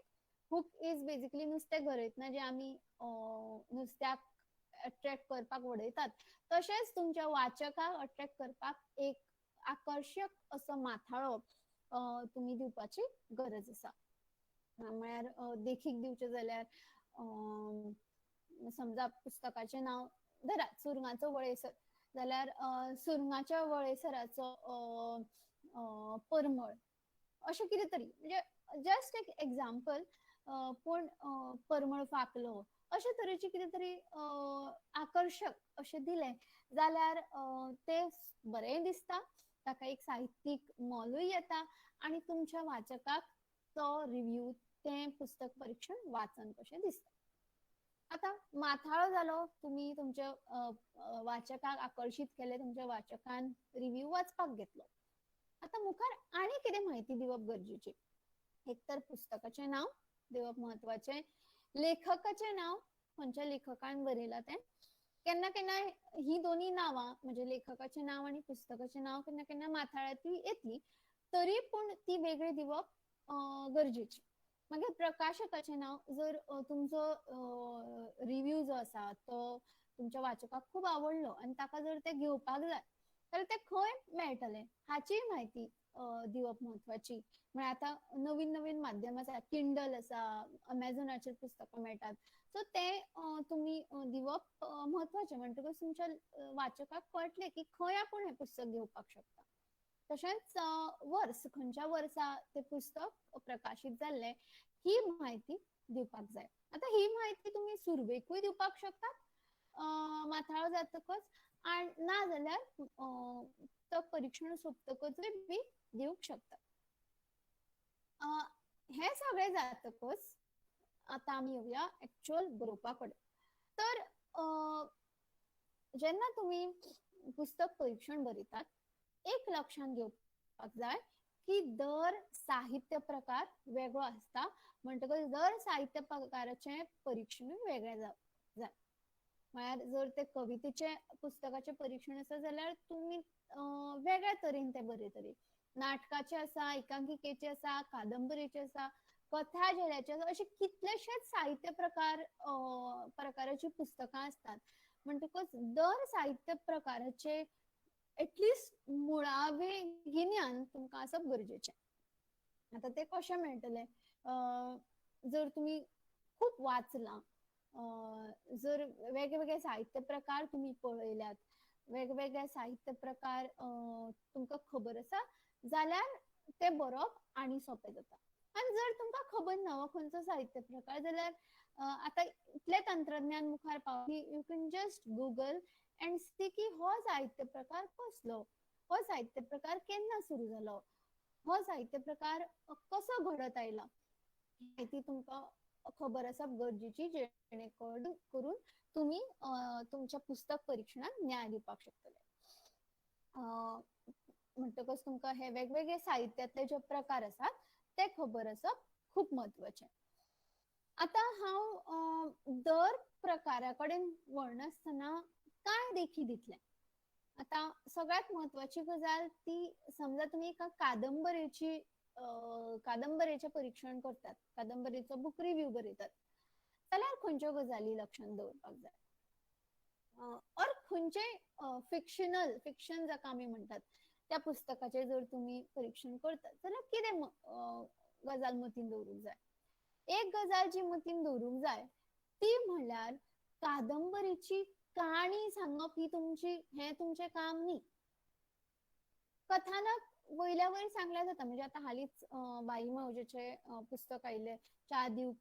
hook is basically नुस्तें गरयतना जें आमी नुस्त्याक अट्रॅक्ट करपाक उडयतात, तशेंच तुमच्या वाचकाक अट्रॅक्ट करपाक एक आकर्शक असो माथाळो तुमी दिवपाची गरज आसा. म्हळ्यार देखीक दिवचें जाल्यार समजा पुस्तकाचें नांव धरात सुरंगाचो वळेसर, जाल्यार सुरंगाच्या वळेसराचो परमळ, अशें कितें तरी, म्हणजे जस्ट एक एग्जाम्पल, पूण परमळ फाकलो अशे तरेचे कितें तरी आकर्शक अशें दिलें जाल्यार तें बरें दिसता, ताका एक साहित्यीक मोलूय येता आनी तुमच्या वाचकाक तो रिव्यू, तें पुस्तक परिक्षण वाचन कशें दिसता. आतां माथाळो जालो, तुमी तुमच्या वाचकाक आकर्शीत केलें, तुमच्या वाचकान रिव्यू वाचपाक घेतलो. आतां मुखार आनी कितें म्हायती दिवप गरजेची, एक तर पुस्तकाचें नांव दिवप म्हत्वाचें, लेखकाचें नांव, खंयच्या लेखकान बरयलां तें. केन्ना केन्ना ही दोनी नांवां, म्हणजे लेखकाचें नांव आनी पुस्तकाचें नांव, केन्ना केन्ना माथाळ्यांतूय येतली, तरी पूण ती वेगळी दिवप गरजेची. मागीर प्रकाशकाचें नांव, जर तुमचो रिव्यू जो आसा तो तुमच्या वाचकाक खूब आवडलो आनी ताका जर तें घेवपाक जाय जाल्यार तें खंय मेळटलें हाचीय म्हायती दिवप म्हत्वाची. म्हळ्यार आतां नवीन नवीन माध्यम आसा, किंडल आसा, अमेझॉनाचेर पुस्तकां मेळटात, सो तें तुमी दिवप म्हत्वाचें. म्हणटकच तुमच्या वाचकाक कळटलें की खंय आपूण हें पुस्तक घेवपाक शकता. तशेंच वर्स, खंयच्या वर्सा तें पुस्तक प्रकाशीत जाल्लें ही म्हायती दिवपाक जाय. आतां ही म्हायती तुमी सुरवेकूय दिवपाक शकतात माथाळो जातकच, आनी ना जाल्यार पुस्तक परिक्षण सोंपतकचूय बी दिवंक शकतात. हें सगळें जातकच आतां आमी येवया एक्चुअल बरोवपा कडेन. तर जेन्ना तुमी पुस्तक परिक्षण बरयतात एक लक्षांत घेवपाक जाय की दर साहित्य प्रकार वेगळो आसता, म्हणटकच दर साहित्य प्रकाराचें परिक्षणूय वेगळें जाय. म्हळ्यार जर ते कवितेचे पुस्तकाचें परिक्षण आसा जाल्यार तुमी वेगळ्या तरेन तें बरयतले. नाटकाचें आसा, एकांकिकेचें आसा, कादंबरीचें आसा, कथा झेल्याचें आसा, अशे कितलेशेच साहित्य प्रकार प्रकाराची पुस्तकां आसतात. म्हणटकच दर साहित्य प्रकाराचे एटलिस्ट मुळावे गिन्यान तुमकां आसप गरजेचें. आतां तें कशें मेळटलें? जर तुमी खूब वाचलां, जर वेगवेगळे साहित्य प्रकार तुमी पळयल्यात, वेगवेगळे साहित्य प्रकार तुमकां खबर आसा जाल्यार तें बरोवप आनी सोंपें जाता. आनी जर तुमकां खबर ना हो खंयचो साहित्य प्रकार जाल्यार आतां इतलें तंत्रज्ञान मुखार पावलां, you can just Google and see की हो साहित्य प्रकार कसलो, हो साहित्य प्रकार केन्ना सुरू जालो, हो साहित्य प्रकार कसो घडत आयला, म्हायती तुमकां खबर आसप गरजेची, जेणे करून तुमी तुमच्या पुस्तक परिक्षणाक न्याय दिवपाक शकतले. म्हणटकच तुमकां हे वेगवेगळे साहित्यांतले जे प्रकार आसात ते खबर आसप खूब म्हत्वाचें. आतां हांव दर प्रकारा कडेन वळनासतना कांय देखी दितलें. आतां सगळ्यांत म्हत्वाची गजाल ती समजा तुमी एका कादंबरेची कादंबरेचें परिक्षण करतात, कादंबरेचो बूक रिव्यू बरयतात जाल्यार खंयच्यो गजाली लक्षांत दवरपाक जाय, ऑर खंयचेय फिक्शनल फिक्शन जाका आमी म्हणटात त्या पुस्तकाचें जर तुमी परिक्षण करतात जाल्यार कितें गजाल मतीन दवरूंक जाय. एक गजाल जी मतीन दवरूंक जाय ती म्हणल्यार कादंबरीची काणी सांगप ही तुमची हें तुमचें काम न्ही. कथानक वयल्या वयर सांगल्यार जाता. म्हणजे आतां हालींच बाई मावजेचें पुस्तक आयिल्लें च्या दिव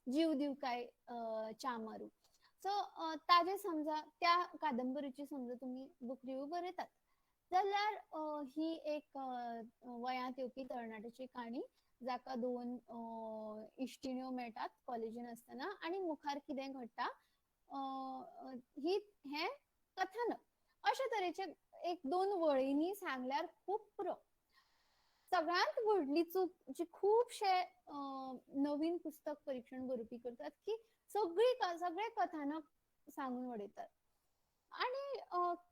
जीव दिव काय च्या मारू. सो ताजे समजा त्या कादंबरीची समजा तुमी बूक रिव्यू बरयतात जाल्यार ही एक वयांत येवपी तरणाट्याची काणी जाका दोन इश्टिण्यो मेळटात कॉलेजीन आसतना आनी मुखार कितें घडटा ही हें कथानक. अशे तरेचे एक दोन वळींनी सांगल्यार खूब पुरो. सगळ्यांत व्हडली चूक जी खुबशे नवीन पुस्तक परिक्षण बरोवपी करतात की सगळे कथानक सांगून उडयतात. आनी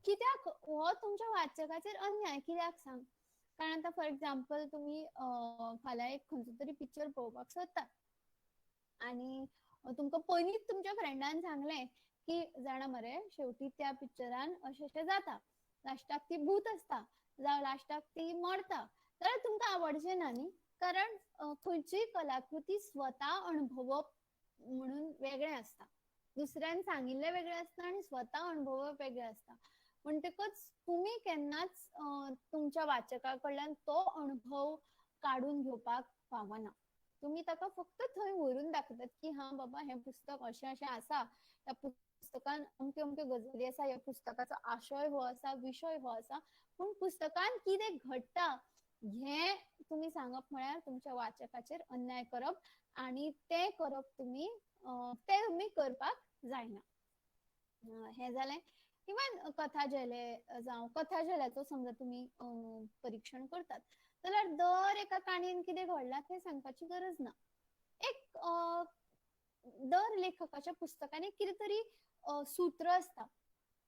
कित्याक हो तुमच्या वाचकाचेर अन्याय कित्याक सांग? कारण आतां फॉर एग्जाम्पल तुमी फाल्यां एक खंयचो तरी पिक्चर पळोवपाक सोदतात आनी तुमकां पयलींच तुमच्या फ्रेंडान सांगलें की जाणा मरे शेवटी त्या पिक्चरान अशें अशें जाता, लास्टाक ती भूत आसता, जावं लास्टाक ती मरता, जाल्यार तुमकां आवडचें ना न्ही. कारण खंयचीय कलाकृती स्वता अणभवप म्हणून वेगळें आसता, दुसऱ्यान सांगिल्लें वेगळें आसता आनी स्वता अणभवप वेगळें आसता. म्हणटकच तुमी केन्नाच तुमच्या वाचका कडल्यान तो अणभव काडून घेवपाक फावना. तुमी ताका फक्त थंय व्हरून दाखयतात की हा बाबा हें पुस्तक अशें अशें आसा, ह्या पुस्तकान अमक्यो अमक्यो गजाली आसा, ह्या पुस्तकाचो आशय हो आसा, विशय हो आसा, पूण पुस्तकान कितें घडटा हें तुमी सांगप म्हळ्यार तुमच्या वाचकाचेर अन्याय करप आनी तें करप तुमी तें तुमी करपाक जायना. हें जालें. इवन कथा झेले जावं कथा झेल्याचो समजा तुमी परिक्षण करतात जाल्यार दर एका काणयेन कितें घडलां तें सांगपाची गरज ना. एक दर लेखकाच्या पुस्तकांनी कितें तरी सूत्र आसता,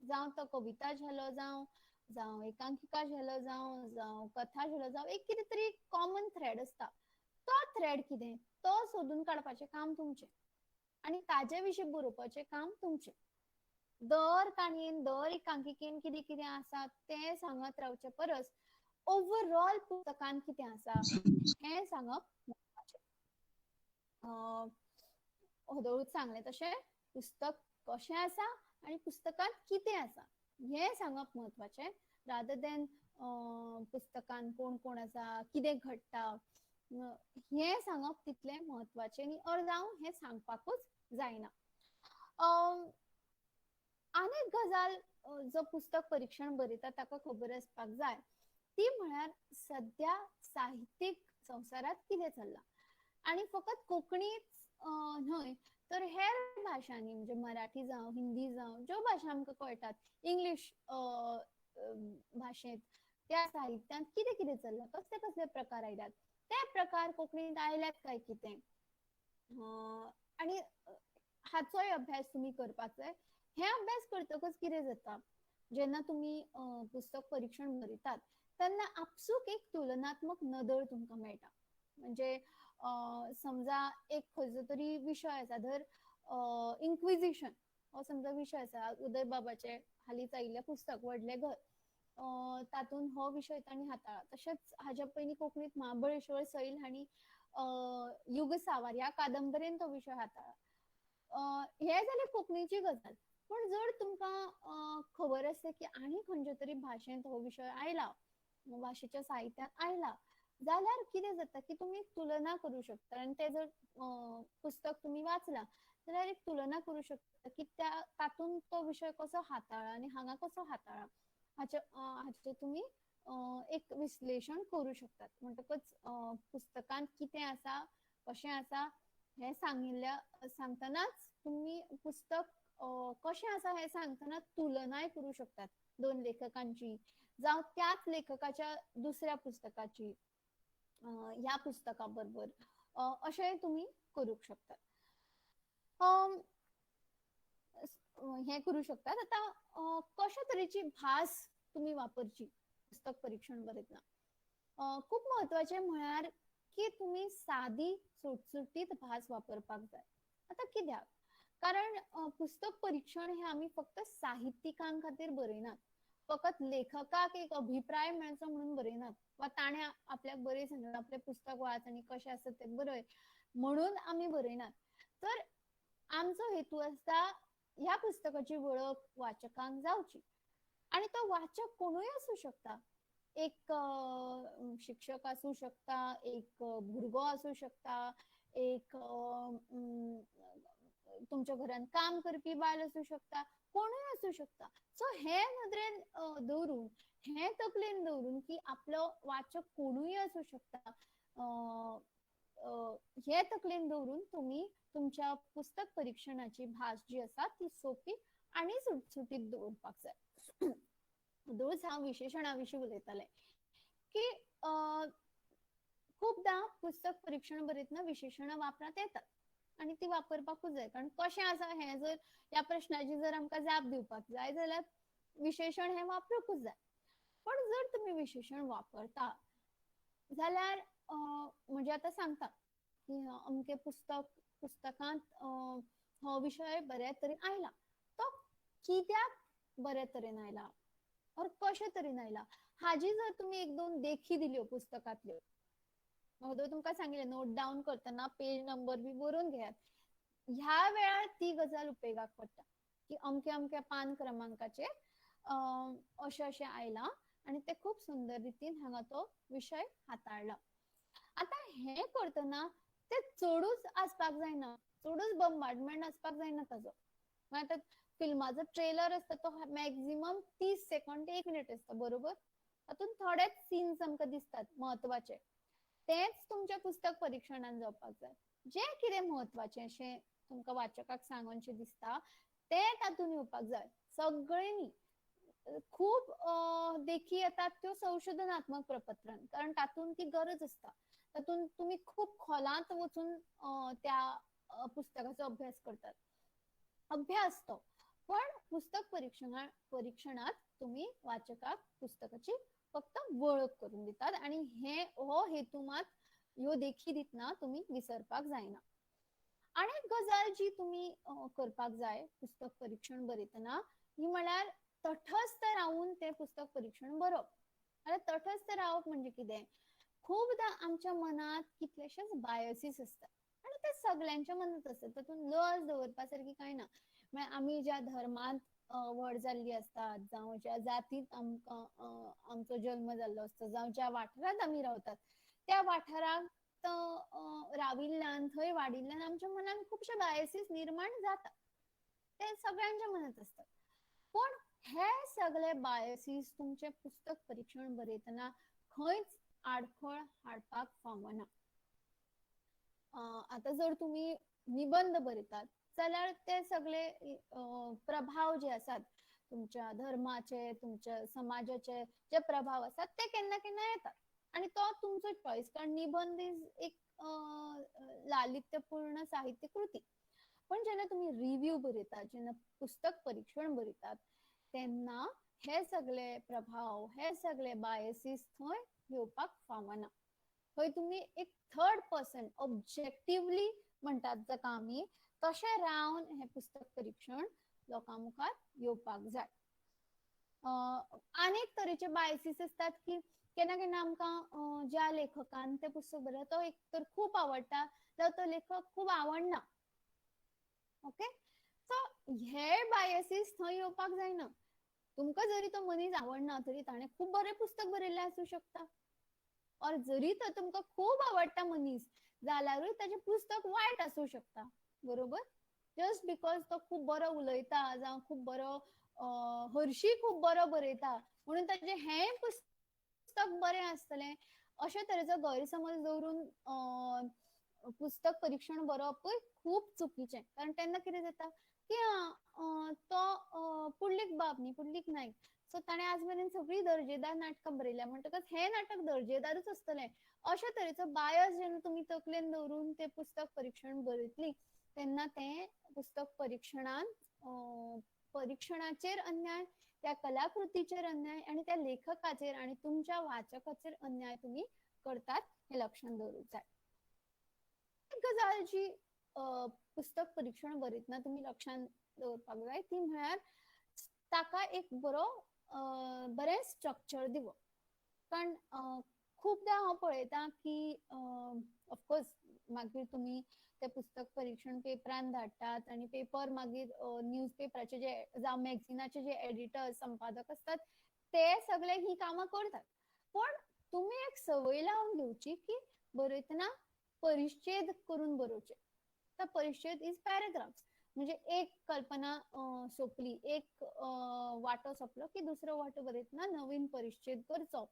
जावं तो कविता झेलो जावं, जावं एकांकिका झेलो जावं, जावं कथा झेलो जावं, एक कितें तरी कॉमन थ्रेड आसता. तो थ्रेड कितें तो सोदून काडपाचें काम तुमचें आनी ताजे विशीं बरोवपाचें काम तुमचें. दर काणयेन दर एकांकिकेन कितें कितें आसा तें सांगत रावचे परस ओवरऑल पुस्तकान कितें आसा हें सांगप म्हत्वाचें. हळूच सांगलें तशें पुस्तक कशें आसा आनी पुस्तकांत कितें आसा हें सांगप म्हत्वाचें, रादर देन पुस्तकान कोण कोण आसा, कितें घडटा. हें सांगप तितलें म्हत्वाचें न्ही, ऑर जावं हें सांगपाकूच जायना. आनीक गजाल जो पुस्तक परिक्षण बरयता ताका खबर आसपाक जाय ती म्हळ्यार सद्या साहित्यीक संवसारांत कितें चल्लां, आनी फकत कोंकणीच न्हय तर हेर भाशांनी, म्हणजे मराठी जावं, हिंदी जावं, ज्यो भाशा आमकां कळटात, इंग्लीश भाशेंत त्या साहित्यांत कितें कितें चल्लां, कसले कसले प्रकार आयल्यात, ते प्रकार कोंकणींत आयल्यात काय कितें, आनी हाचोय अभ्यास तुमी करपाक जाय. हे अभ्यास करतकच कितें जाता, जेन्ना तुमी पुस्तक परिक्षण बरयतात तेन्ना आपसूक एक तुलनात्मक नदर तुमकां मेळटा. म्हणजे समजा एक खंयचो तरी विशय आसा, धर इन्क्विजिशन हो समजा विशय आसा, उदय बाबाचें हालींच आयिल्लें पुस्तक व्हडलें घर, तातूंत हो विशय तांणी हाताळ्ळा. तशेंच हाज्या पयलीं कोंकणींत महाबळेश्वर सैल हांणी युगसावार ह्या कादंबरेन तो विशय हाताळ्ळा. हे जालें कोंकणीची गजाल. पूण जर तुमकां खबर आसता की आनी खंयच्या तरी भाशेंत हो विशय आयला, भाशेच्या साहित्यांत आयला, जाल्यार कितें जाता की तुमी तुलना करूं शकता, आनी तें जर पुस्तक तुमी वाचलां जाल्यार एक तुलना करूं शकता की त्या तातूंत तो विशय कसो हाताळ्ळा आनी हांगा कसो हाताळ्ळा, हाचें तुमी एक विश्लेशण करूं शकतात. म्हणटकच पुस्तकांत कितें आसा, कशें आसा हें सांगिल्ल्या सांगतनाच तुमी पुस्तक कशें आसा हें सांगतना तुलनाय करूं शकतात दोन लेखकांची, जावं त्याच लेखकाच्या दुसऱ्या पुस्तकाची ह्या पुस्तका बरोबर, अशें तुमी करूंक शकतात, हें करूं शकतात. आतां कशा तरेची भास तुमी वापरची पुस्तक परिक्षण बरयतना, खूब म्हत्वाचें म्हळ्यार की तुमी सादी सुटसुटीत भास वापरपाक जाय. आतां कित्याक, कारण पुस्तक परिक्षण हें आमी फक्त साहित्यिकां खातीर बरयनात, फकत लेखकाक एक अभिप्राय मेळचो म्हणून बरयनात, वा ताणें आपल्याक बरय सांगलां आपलें पुस्तक वाच आनी कशें आसा तें बरय म्हणून आमी बरयनात. तर आमचो हेतू आसता ह्या पुस्तकाची वळख वाचकांक जावची, आनी तो वाचक कोणूय आसूं शकता, एक शिक्षक आसूं शकता, एक भुरगो आसूं शकता, एक तुमच्या घरांत काम करपी बायल आसूं शकता, कोणूय आसूं शकता. सो हे नदरेन दवरून, हे तकलेन दवरून की आपलो वाचक कोणूय आसूं शकता, हे तकलेन दवरून तुमी तुमच्या पुस्तक परिक्षणाची भास जी आसा ती सोपी आनी सुटसुटीत दवरपाक जाय. दोच हांव विशेशणा विशीं उलयतालें की खूबदां पुस्तक परिक्षण बरयतना विशेशणां वापरांत येतात आनी ती वापरपाकूच जाय, कारण कशें आसा हें जर ह्या प्रश्नाची जर आमकां जाप दिवपाक जाय जाल्यार विशेशण हें वापरूंकूच जाय. पण जर तुमी विशेशण वापरता जाल्यार म्हणजे आतां सांगता की अमकें पुस्तकांत हो विशय बऱ्या तरेन आयला, तो कित्याक बऱ्या तरेन आयला और कशे तरेन आयला हाजी जर तुमी एक दोन देखी दिल्यो पुस्तकांतल्यो, अगोदर तुमकां सांगिल्लें नोट डावन करतना पेज नंबर बी बरोवन घेयात, ह्या वेळार ती गजाल उपेगाक पडटा की अमक्या अमक्या पान क्रमांकाचेर अशें अशें आयलां आनी ते खूब सुंदर रितीन हांगा तो विशय हाताळला. आतां हें करतना ते चडूच आसपाक जायना, चडूच बंबार्डमेंट आसपाक जायना ताजो. आतां फिल्माचो ट्रेलर आसता तो मॅक्झिमम 30 सेकंड ते 1 मिनिट आसता, बरोबर, तातूंत थोडेच सीन्स आमकां दिसतात म्हत्वाचे, तेच तुमच्या पुस्तक परिक्षणान जावपाक जाय. जें कितें म्हत्वाचें अशें तुमकां वाचकाक सांगूनशें दिसता तें तातूंत येवपाक जाय. सगळें न्ही, खूब देखी येतात त्यो संशोधनात्मक प्रपत्रान, कारण तातूंत ती गरज आसता, तातूंत तुमी खूब खोलांत वचून त्या पुस्तकाचो अभ्यास करतात, अभ्यास तो. पण पुस्तक परिक्षणात तुमी वाचकाक पुस्तकाची फक्त वळख करून दितात आनी हे हो हेतू मात ह्यो देखी दितना तुमी विसरपाक जायना. आनी एक गजाल जी तुमी करपाक जाय पुस्तक परिक्षण बरयतना ही म्हळ्यार तटस्थ रावून तें पुस्तक परिक्षण बरोवप. आतां तटस्थ रावप म्हणजे कितें, खूबदां आमच्या मनांत कितलेशेच बायसीस आसतात आनी ते सगल्यांच्या मनांत आसतात, तातूंत लज दवरपा सारकी कांय ना. म्हळ्यार आमी ज्या धर्मांत व्हड जाल्ली आसतात, जावं ज्या जातींत आमकां आमचो जल्म जाल्लो आसता, जावं ज्या वाठारांत आमी रावतात त्या वाठाराक राविल्ल्यान, थंय वाडिल्ल्यान आमच्या मनान खुबशे बायसीस निर्माण जाता, ते सगळ्यांच्या मनात आसतात. पूण हे सगळे बायसीस तुमचे पुस्तक परीक्षण बरयतना खंयच आडखळ हाडपाक फावना. आतां जर तुमी निबंद बरयतात जाल्यार ते सगळे प्रभाव जे आसात तुमच्या धर्माचे, तुमच्या समाजाचे जे प्रभाव आसात ते केन्ना केन्ना येतात आनी तो तुमचो चॉयस, कारण निबंद is एक लालित्यपूर्ण साहित्य कृती. पण जेन्ना तुमी रिव्यू बरयतात, जेन्ना पुस्तक परीक्षण बरयतात तेन्ना हे सगळे प्रभाव, हे सगळे बायसीस थंय येवपाक फावना. थंय तुमी एक थर्ड पर्सन ऑब्जेक्टिवली म्हणटात जाका आमी, तशें रावन हें पुस्तक परीक्षण लोकां मुखार येवपाक जाय. आनीक तरेचे बायसीस आसतात की केन्ना केन्ना आमकां ज्या लेखकान तें पुस्तक बरयलां तो एक तर खूब आवडटा, जाल्यार तो लेखक खूब आवडना. ओके, सो हे बायसीस थंय येवपाक जायना. तुमकां जरी तो मनीस आवडना तरी ताणें खूब बरें पुस्तक बरयल्लें आसूं शकता, और जरी तो तुमकां खूब आवडटा मनीस जाल्यारूय ताचें पुस्तक वायट आसूं शकता, बरोबर? जस्ट because तो खूब बरो उलयता जावं खूब बरो हरशी खूब बरो बरयता म्हणून ताचें हें पुस्तक बरें आसतलें अशे तरेचो गैरसमज दवरून पुस्तक परीक्षण बरोवपूय खूब चुकीचें. कारण तेन्ना कितें जाता की तो पुंडलीक बाब न्ही, पुंडलीक नायक, सो ताणें आज मेरेन सगळीं दर्जेदार नाटकां बरयल्या म्हणटकच हें नाटक दर्जेदारूच आसतलें अशे तरेचो बायस जेन्ना तुमी तकलेन दवरून तें पुस्तक परीक्षण बरयतली तेन्ना तें पुस्तक परीक्षणान परीक्षणाचेर अन्याय, त्या कलाकृतीचेर अन्याय आनी त्या लेखकाचेर आनी तुमच्या वाचकाचेर अन्याय तुमी करतात हें लक्षांत दवरूंक जाय. एक गजाल जी पुस्तक परीक्षण बरयतना तुमी लक्षांत दवरपाक जाय ती म्हळ्यार ताका एक बरो बरें स्ट्रक्चर दिवप. कारण खुबदां हांव पळयतां की ऑफकोर्स मागीर तुमी ते पुस्तक परीक्षण पेपरान धाडटात आनी पेपर मागीर न्यूज पेपराचे जे जावं मॅगझिनाचे जे एडिटर संपादक असतात ते सगळे ही कामां करतात. पण तुमी एक संवय लावन घेवची की बरयतना परिच्छेद करून बरोवचे. तर परिच्छेद is paragraphs, म्हणजे एक कल्पना सोंपली, एक वांटो सोंपलो की दुसरो वांटो बरयतना नवीन परिच्छेद करचो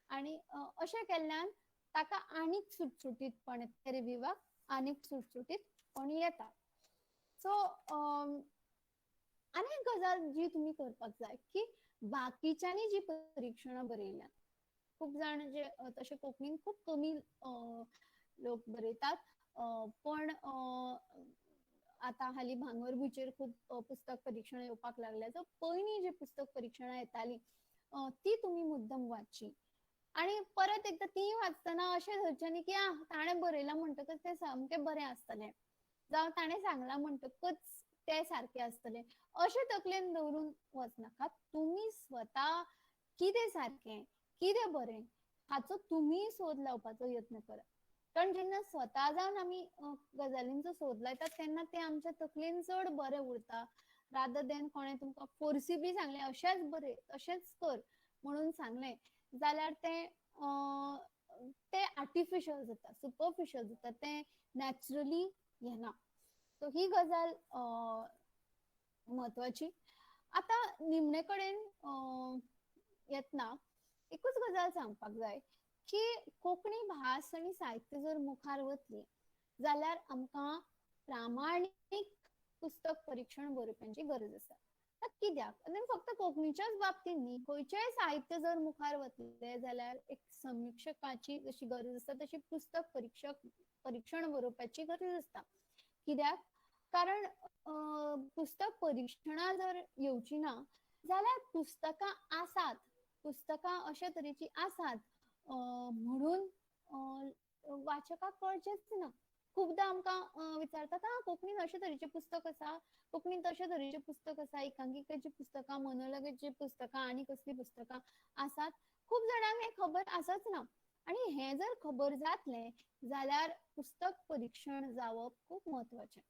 आनी अशें केल्ल्यान ताका आनीक सुटसुटीतपण येता, रिव्यूवाक आनीक सुटसुटीतपण येता. सो आनीक गजाल जी तुमी करपाक जाय की बाकीच्यांनी जी परिक्षणां बरयल्यात, खूब जाण जे तशे कोंकणीन खूब कमी लोक बरयतात, पण आतां हालीं भांगरभूंयचेर खूब पुस्तक परिक्षणां येवपाक लागल्या. सो पयलीं जी पुस्तक परिक्षणां येतालीं ती तुमी मुद्दम वाचची आनी परत एकदां ती वाचतना अशें धरचें न्ही की आं ताणें बरयलां म्हणटकच तें सामकें बरें आसतलें जावं ताणें सांगलां म्हणटकच तें सारकें आसतलें अशें तकलेन दवरून वचनाकात. तुमी स्वता कितें सारकें कितें बरें हाचो तुमी सोद लावपाचो यत्न करात. कारण जेन्ना स्वता जावन आमी गजालींचो सोद लायतात तेन्ना ते आमच्या तकलेन चड बरें उरता रादर देन कोणें तुमकां फोर्सिबली सांगलें अशेंच बरें अशेंच कर म्हणून सांगलें जाल्यार तें तें आर्टिफिशियल जाता, सुपरफिशियल जाता, तें नॅचरली येना. सो ही गजाल म्हत्वाची. आतां निमणे कडेन येतना एकूच गजाल सांगपाक जाय की कोंकणी भास आनी साहित्य जर मुखार वतली जाल्यार आमकां प्रामाणीक पुस्तक परिक्षण बरोवप्यांची गरज आसा. कित्याक? आनी फक्त कोंकणीच्याच बाबतींत न्ही, खंयचेय साहित्य जर मुखार वतले जाल्यार एक समिक्षकाची जशी गरज आसता तशी पुस्तक परिक्षण बरोवप्याची गरज आसता. कित्याक? कारण पुस्तक परिक्षणां जर येवची ना जाल्यार पुस्तकां आसात, पुस्तकां अशे तरेची आसात म्हणून वाचकाक कळचेंच ना. खुबदां आमकां विचारतात आं कोंकणीन अशे तरेचें पुस्तक आसा, कोंकणीन तशे तरेचें पुस्तक आसा, एकांकिकेचीं पुस्तकां, मोनोलॉगाचीं पुस्तकां आनी कसलीं पुस्तकां आसात. खूब जाणांक हें खबर आसच ना आनी हें जर खबर जातलें जाल्यार पुस्तक परिक्षण जावप खूब म्हत्वाचें.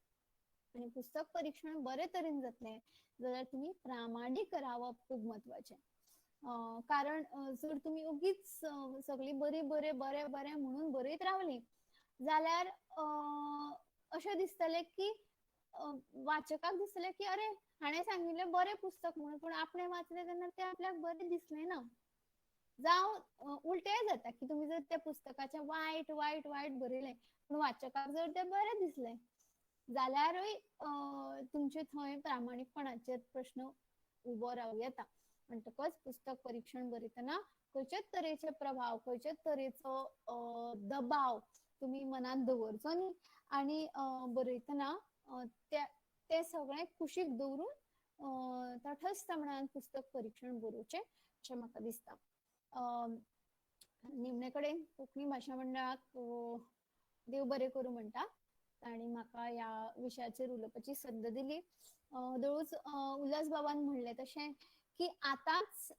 आनी पुस्तक परिक्षण बरे तरेन जातलें जाल्यार तुमी प्रामाणीक रावप खूब म्हत्वाचें. कारण जर तुमी ओगीच सगळीं बरी बरें बरें बरें म्हणून बरयत रावलीं जाल्यार अशें दिसतलें की वाचकाक दिसतलें की अरे हाणें सांगिल्लें बरें पुस्तक म्हणून, पूण आपणें वाचलें तेन्ना तें आपल्याक बरें दिसलें ना. जावं उलटें जाता की तुमी जर त्या पुस्तकाचें वायट वायट वायट बरयलें पूण वाचकाक जर तें बरें दिसलें जाल्यारूय तुमचे थंय प्रामाणीकपणाचेर प्रश्न उबो रावं येता. म्हणटकच पुस्तक परिक्षण बरयतना खंयचेच तरेचे प्रभाव, खंयचेच तरेचो दबाव तुमी मनांत दवरचो न्ही आनी बरयतना ते सगळें कुशीक दवरून तटस्थ मनान पुस्तक परिक्षण बरोवचें अशें म्हाका दिसता. निमणे कडेन कोंकणी भाशा मंडळाक देव बरें करूं म्हणटा, तांणी म्हाका ह्या विशयाचेर उलोवपाची संद दिली. हळूच उल्हास बाबान म्हणलें तशें की आतांच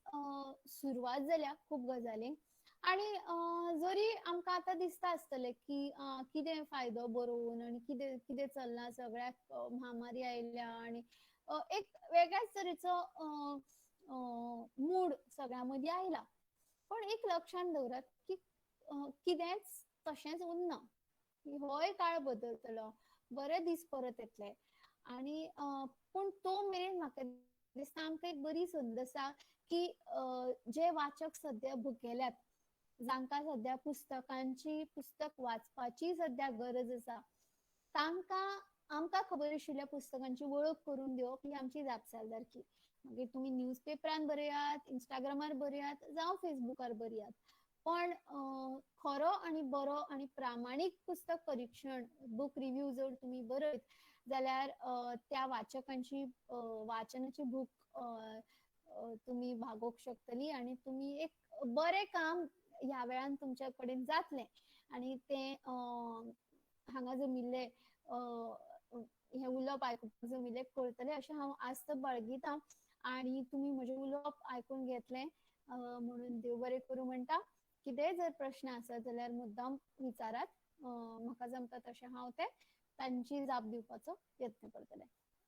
सुरवात जाल्या खूब गजालींक आनी जरी आमकां आतां दिसता आसतलें की कितें फायदो बरोवन आनी कितें कितें चल्लां, सगळ्याक म्हामारी आयल्या आनी एक वेगळ्याच तरेचो मूड सगळ्यां मदीं आयला, पण एक लक्षांत दवरात की कितेंच तशेंच उरना, होय काळ बदलतलो, बरे दीस परत येतले. आनी पूण तो मेरेन म्हाका दिसता आमकां एक बरी संद आसा की जे वाचक सद्या भुकेल्यात, जांकां सद्या पुस्तकांची, पुस्तक वाचपाची सद्या गरज आसा, तांकां आमकां खबर आशिल्ल्या पुस्तकांची वळख करून दिवप ही आमची जापसालदारकी. मागीर तुमी न्यूजपेपरान बरयात, इंस्टाग्रामार बरयात जावं फेसबुकार बरयात, पण खरो आनी बरो आनी प्रामाणीक पुस्तक परिक्षण, बूक रिव्यू जर तुमी बरयत जाल्यार त्या वाचकांची वाचनाची भूक तुमी भागोवंक शकतली आनी तुमी एक बरें काम ह्या वेळान तुमच्या कडेन जातलें. आनी तें हांगा जमिल्ले हें उलोवप आयकुपाक जमिल्ले करतले अशें हांव आस्त बाळगितां. आनी तुमी म्हजें उलोवप आयकून घेतलें म्हणून देव बरें करूं म्हणटा. कितेंय जर प्रश्न आसत जाल्यार मुद्दाम विचारात, म्हाका जमता तशें हांव ते तांची जाप दिवपाचो यत्न करतलें.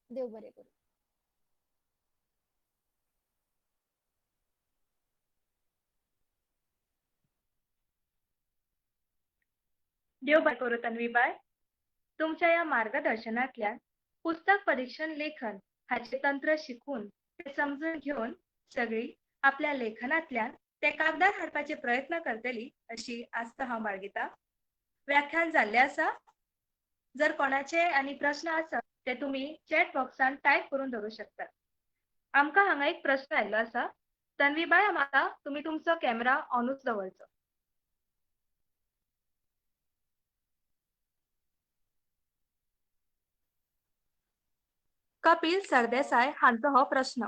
देव बरें करूं. देव बरें करूं तन्वीबाय. तुमच्या ह्या मार्गदर्शनांतल्यान पुस्तक परिक्षण लेखन हाचें तंत्र शिकून ते समजून घेवन सगळी आपल्या लेखनांतल्यान ते कागदार हाडपाचे प्रयत्न करतली अशी आस्त हांव बाळगिता. व्याख्यान जाल्लें आसा. जर कोणाचे आनी प्रश्न आसत ते तुमी चॅट बॉक्सान टायप करून दवरूं शकतात. आमकां हांगा एक प्रश्न आयिल्लो आसा. तन्वीबाय, म्हाका तुमी तुमचो कॅमेरा ऑनूच दवरचो. कपिल सरदेसाय हांचो हो प्रश्न.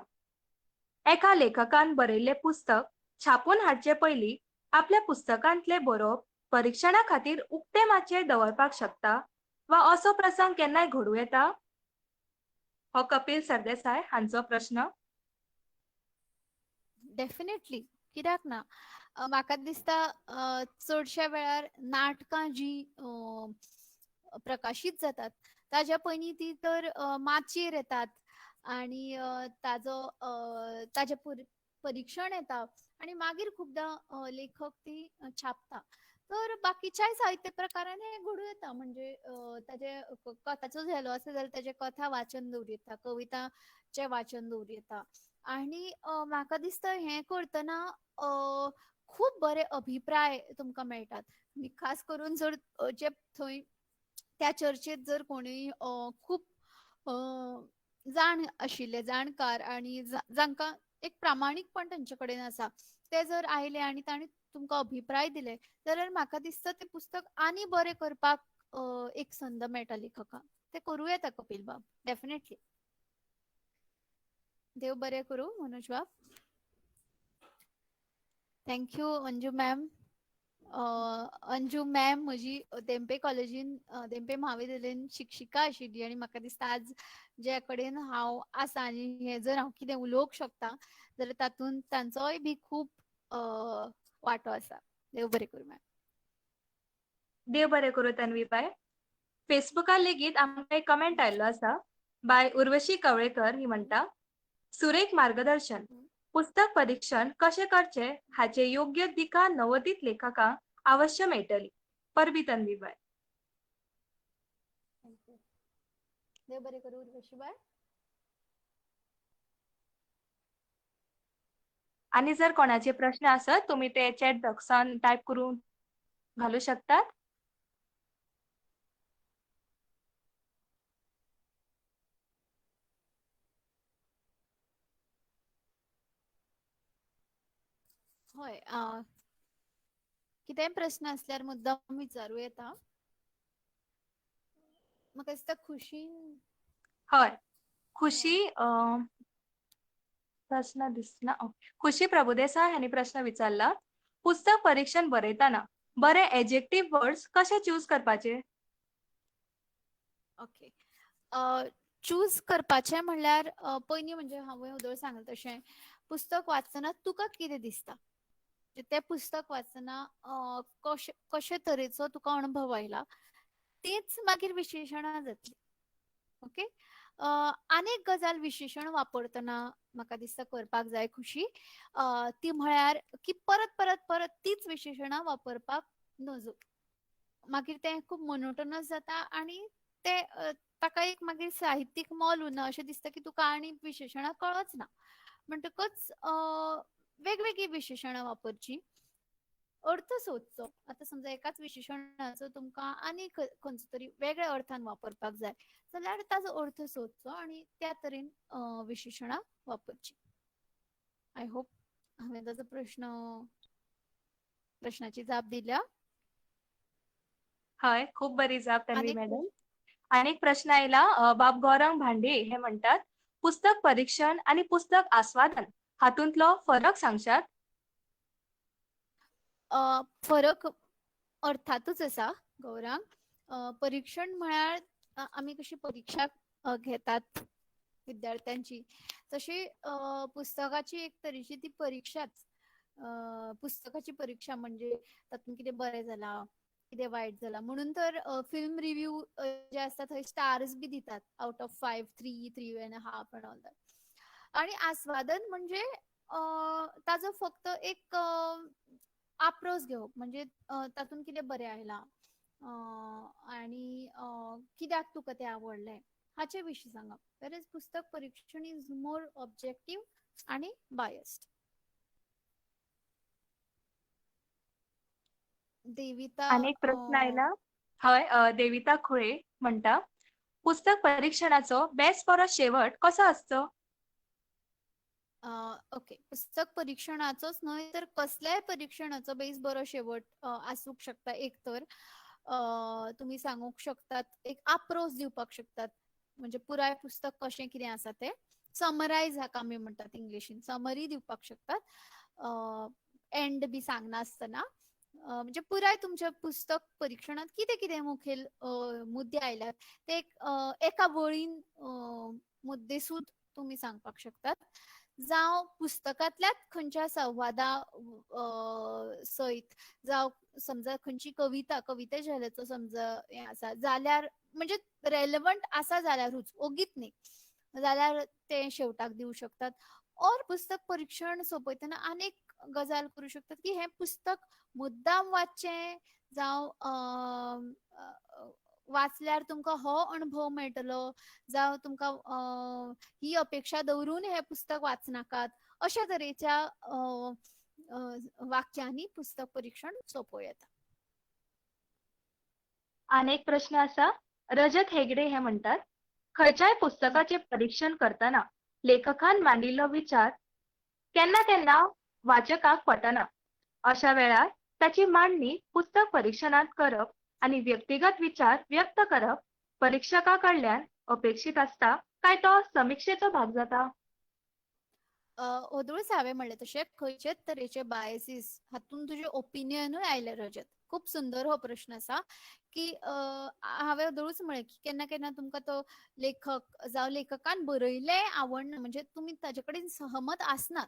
एका लेखकान बरयल्लें पुस्तक छापून हाडचे पयलीं आपल्या पुस्तकांतलें बरोवप परिक्षणा खातीर उक्ते माचयेर दवरपाक शकता वा असो प्रसंग केन्नाय घडूं येता? हो कपिल सरदेसाय हांचो प्रश्न. डेफिनेटली, कित्याक ना. म्हाका दिसता चडश्या वेळार नाटकां जी प्रकाशीत जातात ताज्या पयलीं ती तर माचयेर येतात आनी ताजो ताजें परिक्षण येता आनी मागीर खुबदां लेखक ती छापता. तर बाकीच्याय साहित्य प्रकारान हें घडूं येता. म्हणजे ताजे कथाचो झेलो आसा जाल्यार ताजें कथा वाचन दवरूं येता, कविताचें वाचन दवरूं येता. आनी म्हाका दिसता हें करतना खूब बरे अभिप्राय तुमकां मेळटात. खास करून जर जे थंय त्या चर्चेत जर कोणूय खूब जाण आशिल्ले जाणकार आनी जांकां एक प्रामाणीकपण तांचे कडेन आसा ते जर आयले आनी तांणी तुमकां अभिप्राय दिले जाल्यार म्हाका दिसता तें पुस्तक आनी बरें करपाक एक संद मेळटा लेखकाक. तें करूं येता कपिल बाब, डेफिनेटली. देव बरें करूं मनोज बाब. Thank you Anju ma'am. Anju ma'am म्हजी धेंपे कॉलेजीन, धेंपे म्हाविद्यालयीन शिक्षिका आशिल्ली आनी म्हाका दिसता आज ज्या कडेन हांव आसा आनी हें जर हांव कितें उलोवंक शकता जाल्यार तातूंत तांचोय बी खूब वांटो आसा. देव बरें करूं मॅम. देव बरें करूं तन्वीबाय. फेसबुकार लेगीत आमकां एक कमेंट आयिल्लो आसा बाय उर्वशी कवळेकर ही म्हणटा, सुरेख मार्गदर्शन, पुस्तक परिक्षण कशें करचें हाचे योग्य दिका नवोदित लेखकांक अवश्य मेळटली. परबी तन्वीबाय. बरें, देव बरें करूं उर्वशीबाय. आणि जर कोणाचे प्रश्न आसत तुम्ही ते चॅट बॉक्सान टायप करून घालू शकतात. हय, कितेंय प्रस्न आसल्यार मुद्दाम विचारूं येता. म्हाका दिसता खुशीन. हय, खुशी प्रश्न दिसना. खुशी प्रभुदेसाय हांणी प्रश्न विचारला, पुस्तक परीक्षण बरयतना बरे एडजेक्टिव्ह वर्ड्स कशे चूज करपाचे? ओके, चूज करपाचे म्हणल्यार पयलीं म्हणजे हांवें उदळ सांगलें तशें पुस्तक वाचतना तुका कितें दिसता, तें पुस्तक वाचतना कशे तरेचो तुका अणभव आयला तेच मागीर विशेशणां जातली. ओके, आनीक गजाल विशेशण वापरतना म्हाका दिसता करपाक जाय खुशी, ती म्हळ्यार की परत परत परत तीच विशेशणां वापरपाक नजो, मागीर तें खूब मोनोटोनस जाता आनी ते ताका एक मागीर साहित्यीक मोल उरना, अशें दिसता की तुका आनी विशेशणां कळच ना. म्हणटकच वेगवेगळी विशेशणां वापरची, अर्थ सोदचो. आतां समजा एकाच विशेशणाचो तुमकां आनी खंयचो तरी वेगळ्या अर्थान वापरपाक जाय जाल्यार ताजो अर्थ सोदचो आनी त्या तरेन विशेशणां वापरची. I hope हांवें ताजो प्रश्नाची जाप दिल्या. हय, खूब बरी जाप तन्वी मॅडम. आनी एक प्रश्न आयला, बाब गौरंग भांडे हे म्हणटात, पुस्तक परीक्षण आनी पुस्तक आस्वादन हातूंतलो फरक सांगशात? फरक अर्थातूच आसा गौरांग. परीक्षण म्हळ्यार आमी कशी परिक्षा घेतात विद्यार्थ्यांची, तशी पुस्तकाची एक तरेची ती परिक्षाच. पुस्तकाची परीक्षा म्हणजे तातूंत कितें बरें जालां, कितें वायट जालां. म्हणून तर फिल्म रिव्यू जे आसता थंय स्टार्स बी दितात, out of 5, 3, 3.5 and all that. आनी आस्वादन म्हणजे ताजो फक्त एक आपरोस घेवप, म्हणजे तातूंत कितें बरें आयलां आनी कित्याक तुका तें आवडलें हाचे विशीं सांगप. वेरएज पुस्तक परिक्षण is more objective आनी बायस्ड. देविता, आनी एक प्रश्न आयला. हय, देविता खुळे म्हणटा, पुस्तक परीक्षणाचो बेस्ट बरो शेवट कसो आसचो? ओके, पुस्तक परीक्षणाचोच न्हय तर कसल्याय परीक्षणाचो बेस बरो शेवट आसूंक शकता. एक तर तुमी सांगूंक शकतात, एक आपरोस दिवपाक शकतात, म्हणजे पुराय पुस्तक कशें कितें आसा तें समरायज हाका आमी म्हणटात इंग्लिशीन, समरी दिवपाक शकतात, एंड बी सांगनासतना. म्हणजे पुराय तुमच्या पुस्तक परीक्षणांत कितें कितें मुखेल मुद्दे आयल्यात ते एका वळीन मुद्देसूद तुमी सांगपाक शकतात. जावं पुस्तकांतल्याच खंयच्या संवादा सयत, जावं समजा खंयची कविता, कविते झेल्याचो समजा हें आसा जाल्यार, म्हणजे रेलेवंट आसा जाल्यारूच, ओगीत न्ही जाल्यार तें शेवटाक दिवं शकतात. ऑर पुस्तक परीक्षण सोंपयतना आनीक गजाल करूं शकतात की हें पुस्तक मुद्दाम वाचचें, जावं वाचल्यार तुमकां हो अणभव मेळटलो, जावं तुमकां ही अपेक्षा दवरून हें पुस्तक वाचनाकात, अशा तरेच्या वाक्यांनी पुस्तक परीक्षण सोंपोवं येता. आनी एक प्रश्न आसा, रजत हेगडे हे म्हणटात, खंयच्याय पुस्तकाचें परीक्षण करतना लेखकान मांडिल्लो विचार केन्ना केन्ना वाचकाक पटना, अशा वेळार ताची मांडणी पुस्तक परीक्षणांत करप आनी व्यक्तिगत विचार व्यक्त करप परीक्षका कडल्यान अपेक्षीत आसता काय तो समिक्षेचो भाग जाता? ओदूळच हांवें म्हणलें तशें खंयचेच तरेचे बायसीस हातून तुजें ओपिनियनूय आयलें रजत. खूब सुंदर हो प्रश्न आसा की हांवें ओदूळच म्हळें की केन्ना केन्ना तुमकां तो लेखक जावं लेखकान बरयलें आवडना, म्हणजे तुमी ताजे कडेन सहमत आसनात,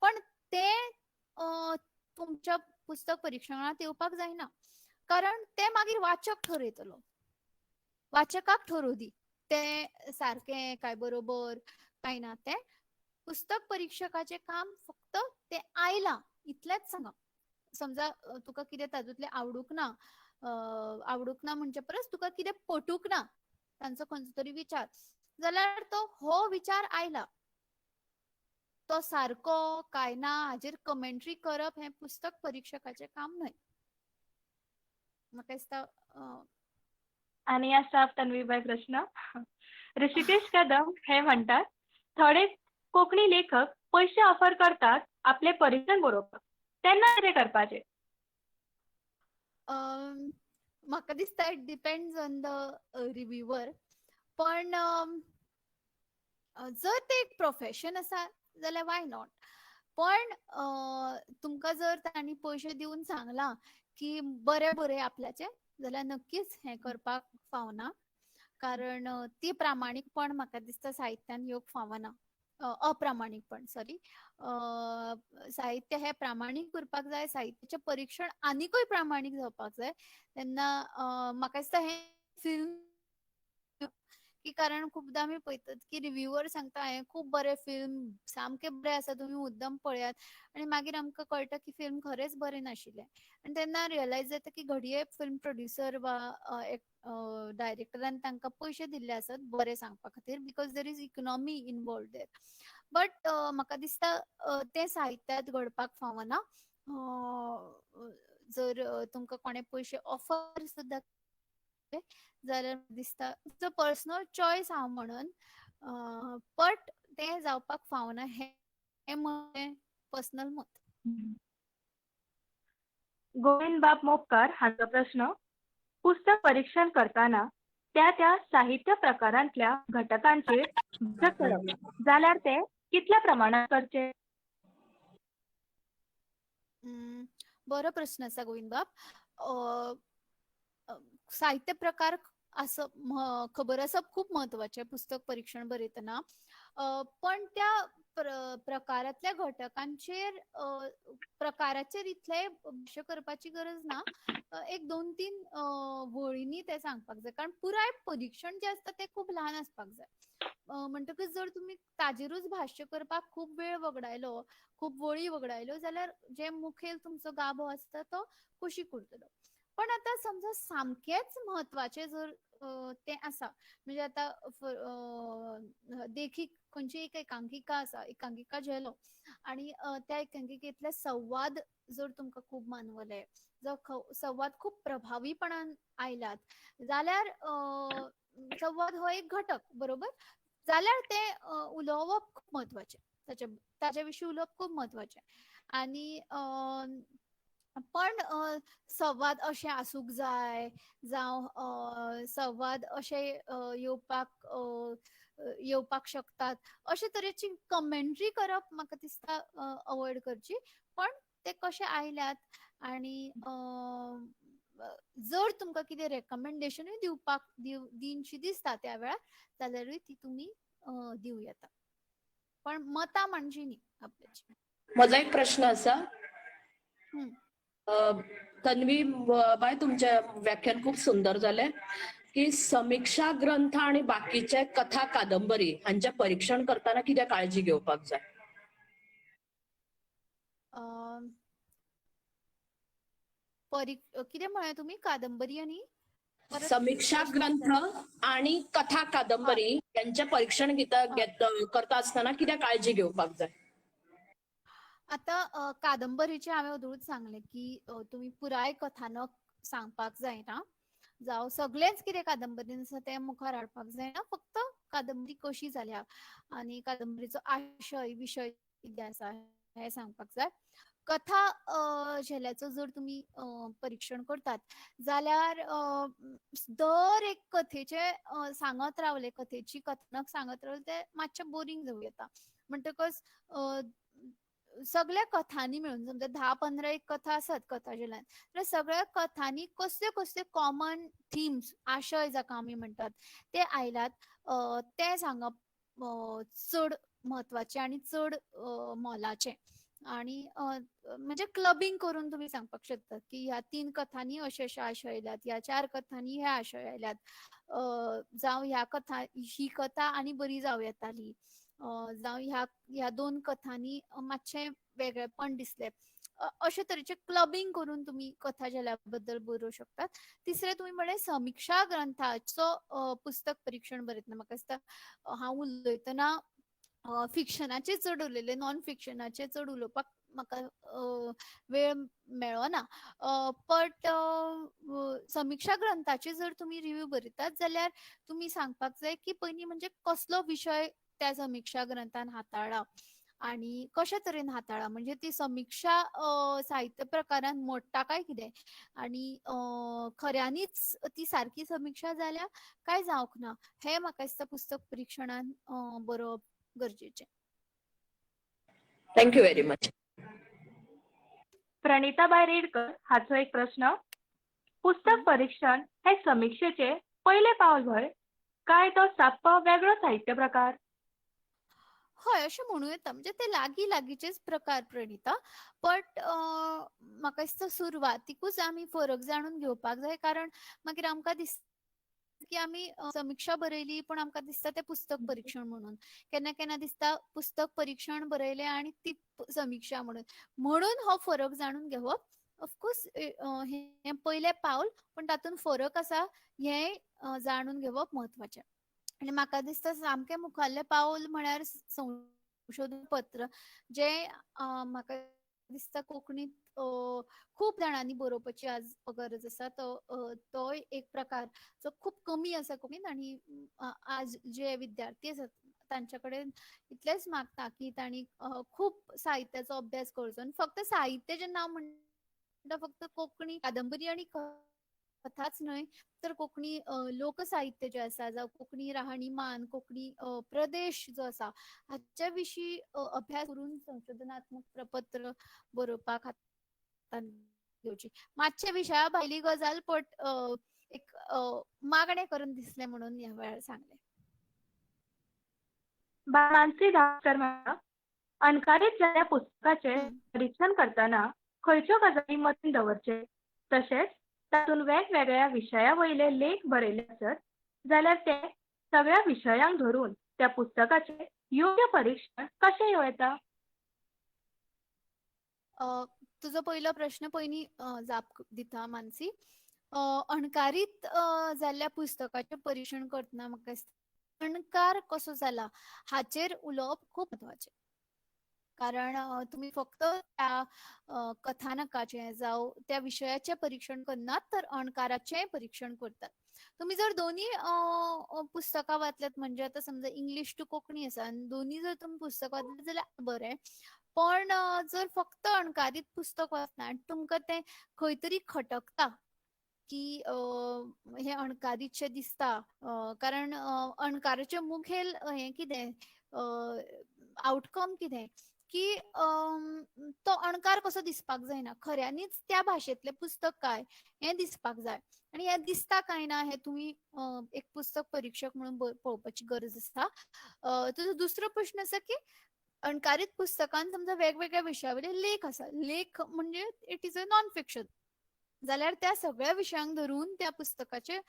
पण तें तुमच्या पुस्तक परीक्षणांत येवपाक जायना, कारण तें मागीर वाचक ठरयतलो. वाचकाक ठरोवं दी तें सारकें काय बरोबर काय ना. तें पुस्तक परीक्षकाचें काम फक्त तें आयलां इतलेंच सांगप. समजा तुका कितें तातूंतलें आवडूंक ना, आवडूंक ना म्हणचे परस तुका कितें पटूंक ना तांचो खंयचो तरी विचार, जाल्यार तो हो विचार आयला तो सारको काय ना हाजेर कमेंट्री करप हें पुस्तक परीक्षकाचें काम न्हय. म्हाका दिसता. आनी आसा तन्वीबाय प्रश्न. ऋषिकेश कदम हे म्हणटात, थोडे कोंकणी लेखक पयशे ऑफर करतात आपले परीक्षण बरोवपाक, तेन्ना कितें करपाचें? म्हाका दिसता it depends on the reviewer. पण जर ते एक प्रोफेशन आसा जाल्यार why not. पण तुमकां जर तांणी पयशे दिवन सांगलां की बरें बरें आपल्याचें, जाल्यार नक्कीच हें करपाक फावना, कारण ती प्रामाणीकपण म्हाका दिसता साहित्यान येवंक फावना. अप्रामाणीकपण, सॉरी. साहित्य हे प्रामाणीक उरपाक जाय, साहित्याचें परीक्षण आनीकूय प्रामाणीक जावपाक जाय. तेन्ना म्हाका दिसता हें फिल्म की, कारण खूबदां आमी पळयतात की रिव्यूवर सांगता हें खूब बरें फिल्म, सामकें बरें आसा, तुमी मुद्दम पळयात, आनी मागीर आमकां कळटा की फिल्म खरेंच बरें नाशिल्लें. आनी तेन्ना रियलायज जाता की घडये फिल्म प्रोड्युसर वा एक डायरेक्टरान तांकां पयशे दिल्ले आसत बरें सांगपा खातीर, because there is economy involved there. But म्हाका दिसता तें साहित्यांत घडपाक फावना. जर तुमकां कोणें पयशे ऑफर सुद्दां जाल्यार दिसता पर्सनल चॉयस हांव म्हणून, बट तें जावपाक फावना हें म्हजें पर्सनल मत. गोविंद बाब मोपकार हांचो प्रश्न, पुस्तक परीक्षण करतना त्या त्या साहित्य प्रकारांतल्या घटकांचेर करप जाल्यार ते कितल्या प्रमाणात करचे? बरो प्रश्न आसा गोविंद बाब. साहित्य प्रकार आसप, खबर आसप खूब म्हत्वाचें पुस्तक परीक्षण बरयतना, पण त्या प्रकारांतल्या घटकांचेर प्रकाराचेर इतलें भाश्य करपाची गरज ना. एक 2-3 वळींनी तें सांगपाक जाय, कारण पुराय परीक्षण जें आसता तें खूब ल्हान आसपाक जाय. म्हणटकच जर तुमी ताजेरूच भाश्य करपाक खूब वेळ वगडायलो, खूब वळी वगडायल्यो जाल्यार जे मुखेल तुमचो गाभो आसता तो कुशीक उरतलो. पण आतां समजा सामकेंच म्हत्वाचें जर तें आसा, म्हणजे आतां देखीक खंयची एक एकांकिका आसा, एकांकिका झेलो, आनी त्या एकांकिकेंतले संवाद जर तुमकां खूब मानवले, जर संवाद खूब प्रभावीपणान आयल्यात जाल्यार संवाद हो एक घटक, बरोबर, जाल्यार तें उलोवप खूब म्हत्वाचें, ताच्या विशीं उलोवप खूब म्हत्वाचें. आनी पण संवाद अशें आसूंक जाय, जावं संवाद अशे येवपाक येवपाक शकतात अशे तरेची कमेंट्री करप म्हाका दिसता अवॉयड करची. पण ते कशे आयल्यात आनी जर तुमकां कितें रेकमेंडेशनूय दिवपाक दिनशी दिसता त्या वेळार जाल्यारूय ती तुमी दिवं येता, पण मतां मांडची न्ही आपल्याची. म्हजो एक प्रश्न आसा. तन्वी बाय, तुमचे व्याख्यान खूब सुंदर जालें की समिक्षा ग्रंथ आणि बाकीचे कथा कादंबरी हांचे परीक्षण करताना कितें काळजी घेवपाक जाय? कितें म्हळें तुमी? कादंबरी आनी समिक्षा ग्रंथ आणि कथा कादंबरी यांचे परीक्षण करता असताना कितें काळजी घेवपाक जाय? आतां कादंबरीचे हांवें अदूच सांगलें की तुमी पुराय कथानक सांगपाक जायना, जावं सगळेंच कितें कादंबरीन आसा तें मुखार हाडपाक जायना, फक्त कादंबरी कशी जाल्या आनी कादंबरीचो आशय विशय कितें आसा हें सांगपाक जाय. कथा झेल्याचो जर तुमी परीक्षण करतात जाल्यार दर एक कथेचें सांगत रावले, कथेची कथानक सांगत रावले तें मातशें बोरींग जावं येता. म्हणटकच सगळ्या कथांनी मेळून समजा 10-15 एक कथा आसात कथा झेल्यान, जाल्यार सगळ्या कथांनी कसल्यो कसल्यो कॉमन थिम्स, आशय जाका आमी म्हणटात ते आयल्यात ते सांगप चड म्हत्वाचें आनी चड मोलाचें. आणि म्हणजे क्लबिंग करून तुम्ही सांगपाक शकतात की ह्या 3 कथांनी अशे अशे आशय आयल्यात, ह्या 4 कथांनी हे आशय आयल्यात, जावं ह्या कथा ही कथा आनी बरी जावं येताली, जावं ह्या 2 कथांनी मातशें वेगळेपण दिसलें, अशे तरेचे क्लबिंग करून तुमी कथा झेल्या बद्दल बरोवंक शकतात. तिसरें तुमी म्हणलें समिक्षा ग्रंथाचो पुस्तक परिक्षण बरयतना म्हाका दिसता हांव उलयतना फिक्शनाचे चड उलयलें, नॉन फिक्शनाचे चड उलोवपाक म्हाका वेळ मेळ्ळो ना. बट समिक्षा ग्रंथाचे जर तुमी रिव्यू बरयतात जाल्यार तुमी सांगपाक जाय की पयलीं म्हणजे कसलो विशय त्या समिक्षा ग्रंथान हाताळ्ळा आनी कशे तरेन हाताळ्ळा, म्हणजे ती समिक्षा साहित्य प्रकारान मोडटा काय कितें आनी खऱ्यांनीच ती सारकी समिक्षा जाल्या काय जावंक ना, हें म्हाका दिसता पुस्तक परिक्षणान बरोवप गरजेचें. Thank you very much. Pranitabai Redkar हाचो एक प्रश्न, पुस्तक परीक्षण हे समिक्षेचे पयलें पावल व्हय काय तो साप्प वेगळो साहित्य प्रकार? हय, अशें म्हणूं येता, म्हणजे ते लागीं लागींचेच प्रकार प्रणिता, बट म्हाका दिसता सुरवातीकूच आमी फरक जाणून घेवपाक जाय, कारण मागीर आमकां दिसता की आमी समिक्षा बरयली पूण आमकां दिसता तें पुस्तक परीक्षण म्हणून, केन्ना केन्ना दिसता पुस्तक परीक्षण बरयलें आनी ती समिक्षा म्हणून, म्हणून हो फरक जाणून घेवप ऑफकोर्स हें पयलें पावल, पूण तातूंत फरक आसा हें जाणून घेवप म्हत्वाचें. आनी म्हाका दिसता सामकें मुखाल्लें पावल म्हळ्यार संशोधन पत्र, जें म्हाका दिसता कोंकणीत खूब जाणांनी बरोवपाची आज गरज आसा. तो तोय एक प्रकार जो खूब कमी आसा कोंकणीत, आनी आज जे विद्यार्थी आसात तांच्या कडेन इतलेंच मागता की तांणी खूब साहित्याचो अभ्यास करचो. आनी फक्त साहित्य जेन्ना हांव म्हणटा फक्त कोंकणी कादंबरी आनी कथाच न्हय, तर कोंकणी लोकसाहित्य जें आसा, जावं कोंकणी राहणीमान, कोंकणी प्रदेश जो आसा हाच्या विशीं अभ्यास करून संशोधनात्मक प्रपत्र बरोवपाक हातांत घेवची. मातशे विशया भायली गजाल, बट एक मागणें करून दिसलें म्हणून ह्या वेळार सांगलें. मानसी धावकर म्हणटा, अणकारीत जाल्ल्या पुस्तकाचें परीक्षण करतना खंयच्यो गजाली मतींत दवरचे, तशेंच तातूंत वेगवेगळ्या विशया वयले लेख बरयले आसत जाल्यार ते सगळ्या विशयांक धरून त्या पुस्तकाचें योग्य परीक्षण कशें येवं येता? तुजो पयलो प्रश्न पयलीं जाप दिता मानसी. अणकारीत जाल्ल्या पुस्तकाचें परीक्षण करतना म्हाका दिसता अणकार कसो जाला हाचेर उलोवप खूब म्हत्वाचें, कारण तुमी फक्त त्या कथानकाचें जावं त्या विशयाचें परीक्षण करनात, तर अणकाराचें परीक्षण करतात. तुमी जर दोनी पुस्तकां वाचल्यात, म्हणजे आतां समजा इंग्लीश टू कोंकणी आसा आनी दोनी जर तुमी पुस्तक वाचलें जाल्यार बरें, पण जर फक्त अणकारीत पुस्तक वाचना आनी तुमकां तें खंय तरी खटकता की हें अणकारीतशें दिसता, कारण अणकाराचें मुखेल हें कितें आवटकम कितें की तो अणकार कसो दिसपाक जायना, खऱ्यांनीच त्या भाशेंतलें पुस्तक काय हें दिसपाक जाय, आनी हें दिसता काय ना हें तुमी एक पुस्तक परीक्षक म्हणून पळोवपाची गरज आसता. तुजो दुसरो प्रश्न आसा की अणकारीत पुस्तकान समजा वेगवेगळ्या विशया वयले लेख आसा, लेख म्हणजे it is a non fiction, जाल्यार त्या सगळ्या विशयांक धरून त्या पुस्तकाचें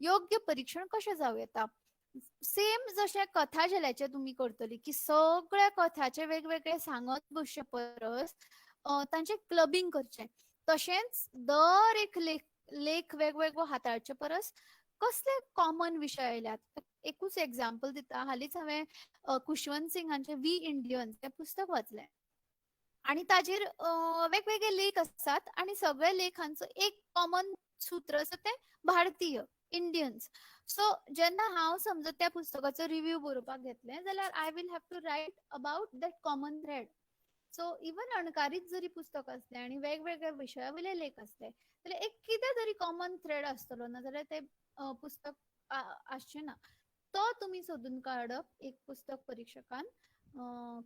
योग्य परीक्षण कशें जावं येता. सेम जशें कथा झेल्याचें तुमी करतली की सगळ्या कथाचे वेगवेगळे सांगत बसचे परस तांचें क्लबिंग करचें, तशेंच दर एक लेख वेगवेगळो हाताळचे परस कसले कॉमन विशय आयल्यात. एकूच एग्जाम्पल दिता, हालींच हांवें खुशवंत सिंग हांचें we Indians हें पुस्तक वाचलें आनी ताजेर वेगवेगळे लेख आसात आनी सगळ्या लेखांचो एक कॉमन सूत्र आसा तें भारतीय इंडियन्स. सो जेन्ना हांव समजा त्या पुस्तकाचो रिव्यू बरोवपाक घेतलें जाल्यार I will have to write about that common thread. So even अणकारीत जरी पुस्तक आसलें आनी वेगवेगळ्या विशया वयले लेख आसले जाल्यार एक कितें तरी कॉमन थ्रेड आसतलो, ना जाल्यार तें पुस्तक आसचें ना. तो तुमी सोदून काडप एक पुस्तक परीक्षकान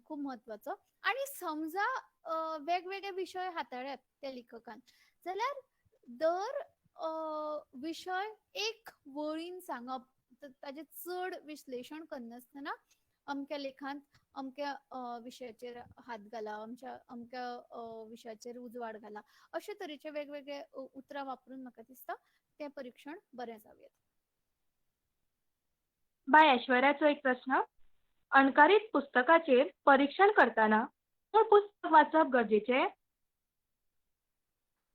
खूब म्हत्वाचो. आनी समजा वेगवेगळे विशय हाताळ्यात त्या लेखकान जाल्यार दर विशय एक वळीन सांगप, ताजें चड विश्लेशण करनासतना अमक्या लेखांत अमक्या विशयाचेर हात घाला, अमक्या विशयाचेर उजवाड घाला, अशे तरेचे वेगवेगळे उतरां वापरून म्हाका दिसता तें परीक्षण बरें जावं येता. बाय ऐश्वर्याचो एक प्रश्न, अणकारीत पुस्तकाचेर परीक्षण करतना मूळ पुस्तक वाचप गरजेचें?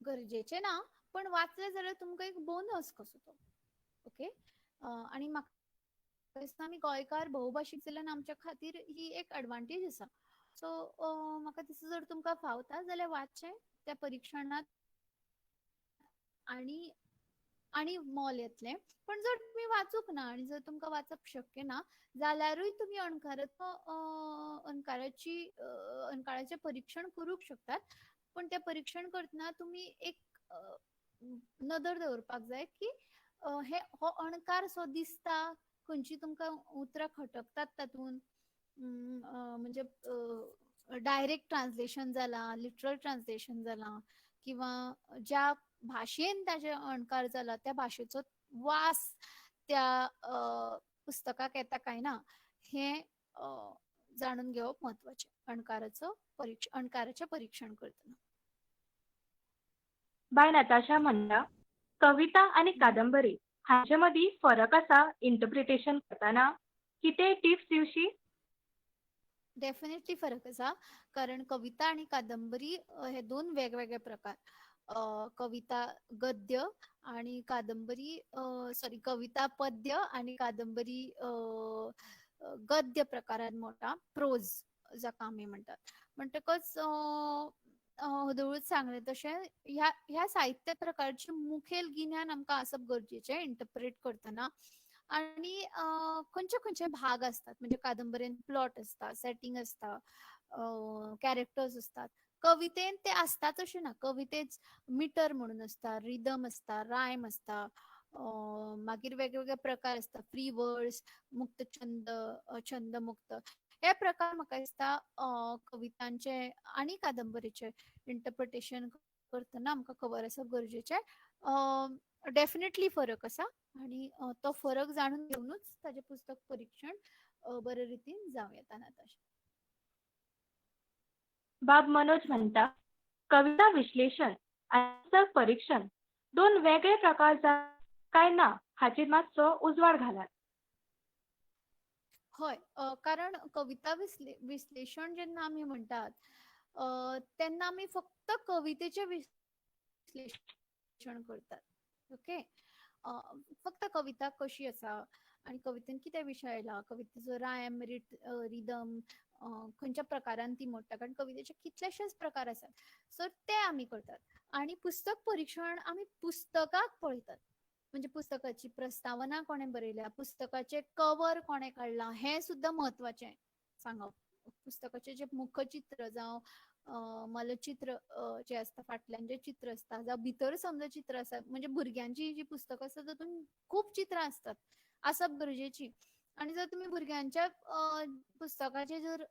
गरजेचें ना, पण वाचलें जाल्यार तुमकां एक बोनस कसो तो. ओके, आनी म्हाका दिसता आमी गोंयकार बहुभाशीक जाल्यान आमच्या खातीर ही एक एडवांटेज आसा. सो म्हाका दिसता जर तुमकां फावता जाल्यार वाचचें त्या परिक्षणांत आनी आनी मोल येतलें. पण जर तुमी वाचूंक ना आनी जर तुमकां वाचप शक्य ना जाल्यारूय तुमी अणकाराचो अणकाराची अणकाराचें परिक्षण करूंक शकतात. पण तें परिक्षण करतना तुमी एक नदर दवरपाक जाय की हे हो अणकार सो दिसता, खंयची तुमकां उतरां खटकतात तातूंत, म्हणजे डायरेक्ट ट्रान्सलेशन जालां, लिटरल ट्रान्सलेशन जालां, किंवा ज्या भाशेन ताजे अणकार जाला त्या भाशेचो वास त्या पुस्तकाक येता काय ना हें जाणून घेवप म्हत्वाचें अणकाराचो अणकाराचें परीक्षण करतना. बाय नताशा म्हणटा, कविता आनी कादंबरी हांचे मदीं फरक आसा इंटरप्रिटेशन करतना, कितेंय टिप्स दिवशी? डेफिनेटली फरक आसा, कारण कविता आनी कादंबरी हे दोन वेगवेगळे प्रकार. कविता गद्य आणि कादंबरी सॉरी कविता पद्य आणि कादंबरी गद्य प्रकारान मोडटा, प्रोज जाका आमी म्हणटात. म्हणटकच हळूहळूच सांगलें तशें ह्या ह्या साहित्य प्रकारचें मुखेल गिन्यान आमकां आसप गरजेचें इंटरप्रेट करतना. आनी खंयचे खंयचे भाग आसतात, म्हणजे कादंबरेन प्लॉट आसता, सेटींग आसता, कॅरेक्टर्स आसतात. कवितेन ते आसताच अशें ना, कवितेच मिटर म्हणून आसता, रिदम आसता, रायम आसता, मागीर वेगवेगळे प्रकार आसता, फ्री वर्स, मुक्त छंद, छंदमुक्त, हे प्रकार म्हाका दिसता कवितांचे आनी कादंबरीचे इंटरप्रिटेशन करतना आमकां खबर आसप गरजेचें. डेफिनेटली फरक आसा आनी तो फरक जाणून घेवनूच ताजें पुस्तक परिक्षण बरे रितीन जावं येता. नताशा. बाब मनोज म्हणटा, कविता विश्लेशण आनी पुस्तक परीक्षण दोन वेगळे प्रकार काय ना हाचेर मातसो उजवाड घालात. हय, कारण कविता विश्लेशण जेन्ना आमी म्हणटात तेन्ना आमी फक्त कवितेचें विश्लेशण करतात. ओके, फक्त कविता कशी आसा आनी कवितेन कितें विशय आयला, कवितेचो रायम, रिदम खंयच्या प्रकारान ती मोडटा, कारण कवितेचे कितलेशेच प्रकार आसात. सो ते आमी करतात. आनी पुस्तक परिक्षण आमी पुस्तकाक पळयतात, म्हणजे पुस्तकाची प्रस्तावना कोणें बरयल्या, पुस्तकाचें कवर कोणें काडलां हें सुद्दां म्हत्वाचें सांगप. पुस्तकाचें जें मुखचित्र जावं मलचित्र जें आसता, फाटल्यान जें चित्र आसता, जावं भितर समजा चित्र आसा, म्हणजे भुरग्यांची जी पुस्तकां आसता तातूंत खूब चित्रां आसतात, आसप गरजेची. आनी जर तुमी भुरग्यांच्या पुस्तकाचे जर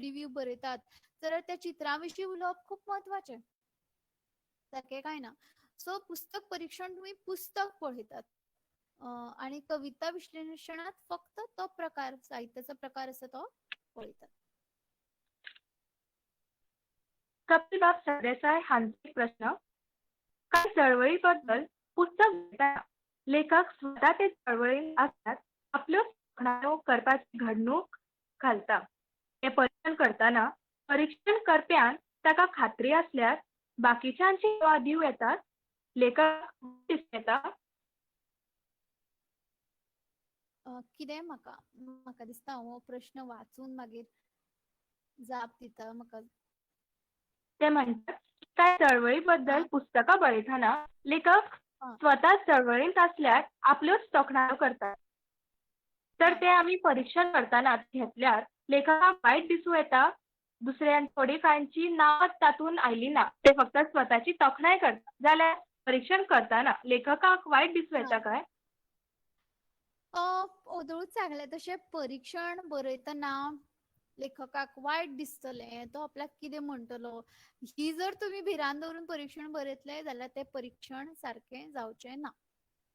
रिव्यू बरयतात जाल्यार त्या चित्रां विशीं उलोवप खूब म्हत्वाचें, सारकें काय ना. सो पुस्तक परिक्षण तुमी पुस्तक पळयतात आनी कविता विश्लेशणांत फक्त तो प्रकार, साहित्याचो प्रकार आसा तो पळयतात. कपिल बाब सरदेसाय हांचो एक प्रश्न, कांय चळवळी बद्दल पुस्तक बरयतना लेखक स्वता ते चळवळीन आसतात आपल्योच तोखणायो करपाची घडणूक घालता. हें परीक्षण करतना परीक्षण करप्यान ताका खात्री आसल्यार बाकीच्यांची नांवां दिवं येतात, लेखक दिसूं येता? कितें म्हाका म्हाका दिसता हो प्रश्न वाचून मागीर जाप दिता म्हाका. ते म्हणटात कांय चळवळी बद्दल पुस्तकां बरयतना लेखक स्वता चळवळींत आसल्यार आपल्योच तोखणायो करतात, तर ते आमी परीक्षण करतना घेतल्यार लेखकाक वायट दिसूं येता. दुसऱ्यान थोडी कांयची नांवां तातूंत आयली ना, ते फक्त स्वताची तोखणाय करतात, जाल्यार परीक्षण करतना लेखकाक वायट दिसूं येता काय? ओदोळूच सांगलें तशें परीक्षण बरयतना लेखकाक वायट दिसतलें, तो आपल्याक कितें म्हणटलो, ही जर तुमी भिरांत दवरून परीक्षण बरयतले जाल्यार तें परीक्षण सारकें जावचें ना.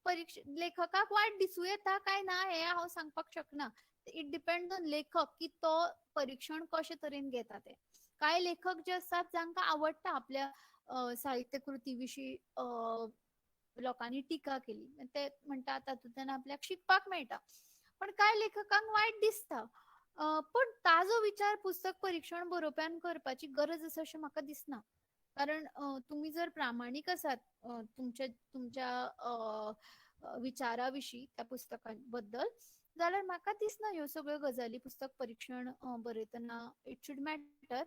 लेखकाक वायट दिसूं येता काय ना हें हांव सांगपाक शकना, it depends on लेखक की तो परीक्षण कशे तरेन घेता तें. कांय लेखक जे आसतात जांकां आवडटा आपल्या साहित्यकृती विशीं लोकांनी टिका केली, ते म्हणटा तातूंतल्यान आपल्याक शिकपाक मेळटा. पण कांय लेखकांक वायट दिसता, पण ताजो विचार पुस्तक परीक्षण बरोवप्यान करपाची गरज आसा अशें म्हाका दिसना. कारण तुमी जर प्रामाणीक आसात तुमच्या तुमच्या विचारा विशीं त्या पुस्तकां बद्दल जाल्यार म्हाका दिसना ह्यो सगळ्यो गजाली पुस्तक परिक्षण बरयतना it should matter.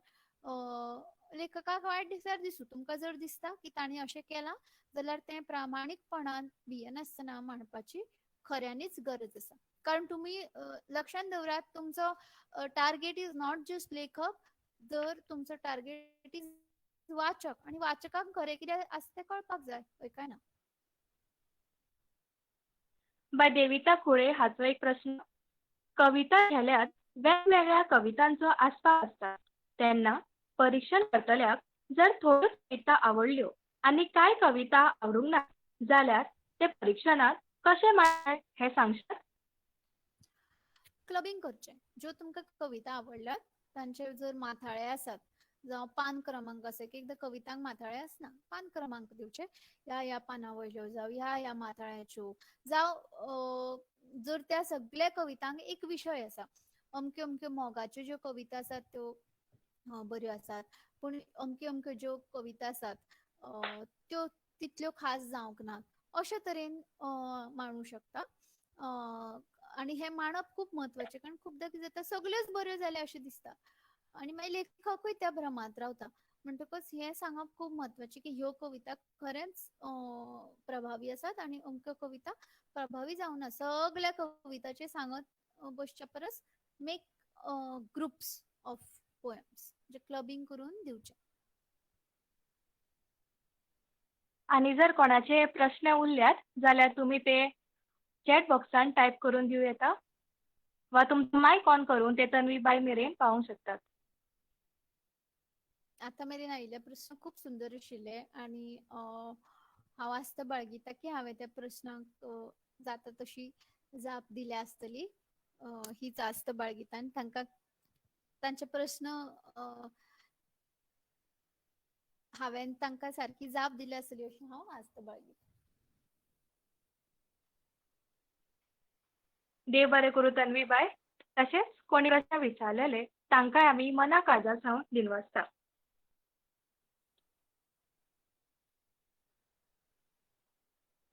लेखकाक वायट दिसल्यार दिसूं, तुमकां जर दिसता की तांणी अशें केलां जाल्यार तें प्रामाणीकपणान भियेनासतना मांडपाची खऱ्यांनीच गरज आसा. कारण तुमी लक्षांत दवरात, तुमचो टार्गेट is not just लेखक, जर तुमचो टार्गेट is वाचक, आनी वाचकाक खरें कितें आसा तें कळपाक जाय, हय काय ना? बाय देविता खुळे हाचो एक प्रश्न. कविता झेल्यात वेगवेगळ्या कवितांचो आस्पाव आसता तेन्ना परिक्षण करतल्याक जर थोड्यो कविता आवडल्यो आनी कांय कविता आवडूंक ना जाल्यार ते परिक्षणात कशें मांडचें हें सांगशात? क्लबिंग करचें. ज्यो तुमकां कविता आवडल्यात तांचे जर माथाळे आसात जावं पान क्रमांक आसा, एक एकदां कवितांक माथाळे आसना, पान क्रमांक दिवचे, ह्या ह्या पाना वयल्यो जावं ह्या ह्या माथाळ्याच्यो, जावं जर त्या सगळ्या कवितांक एक विशय आसा, अमक्यो अमक्यो मोगाच्यो ज्यो कविता आसात त्यो बऱ्यो आसात, पूण अमक्यो अमक्यो ज्यो कविता आसात त्यो तितल्यो खास जावंक ना, अशे तरेन मांडू शकता. आनी हें मांडप खूब म्हत्वाचें, कारण खुबदां कितें जाता सगल्योच बऱ्यो जाल्या अशें दिसता आनी मागीर लेखकूय त्या भ्रमांत रावता. म्हणटकच हें सांगप खूब म्हत्वाचें की ह्यो कविता खरेंच प्रभावी आसात आनी अमक्यो कविता प्रभावी जावना. सगळ्या कविताचें सांगत बसच्या परस मेक ग्रुप्स ऑफ पोएम्स, म्हणजे क्लबिंग करून दिवचें. आनी जर कोणाचे प्रश्न उरल्यात जाल्यार तुमी ते चॅट बॉक्सान टायप करून दिवं येता वा तुमचो मायक ऑन करून ते तन्वी बाय मेरेन पावोवंक शकतात. आतां मेरेन आयिल्ले प्रस्न खूब सुंदर आशिल्ले आनी हांव आस्त बाळगिता की हांवें त्या प्रस्नाक जाता तशी जाप दिल्या आसतली, हीच आस्त बाळगिता. आनी तांकां तांचे प्रस्न हांवें तांकां सारकी जाप दिल्या आसतली अशी हांव आस्त बाळगिता. देव बरें करूं तन्वी बाय. तशेंच कोणी प्रश्न विचारलेले तांकांय आमी मना काळजा सावन दिनवासता.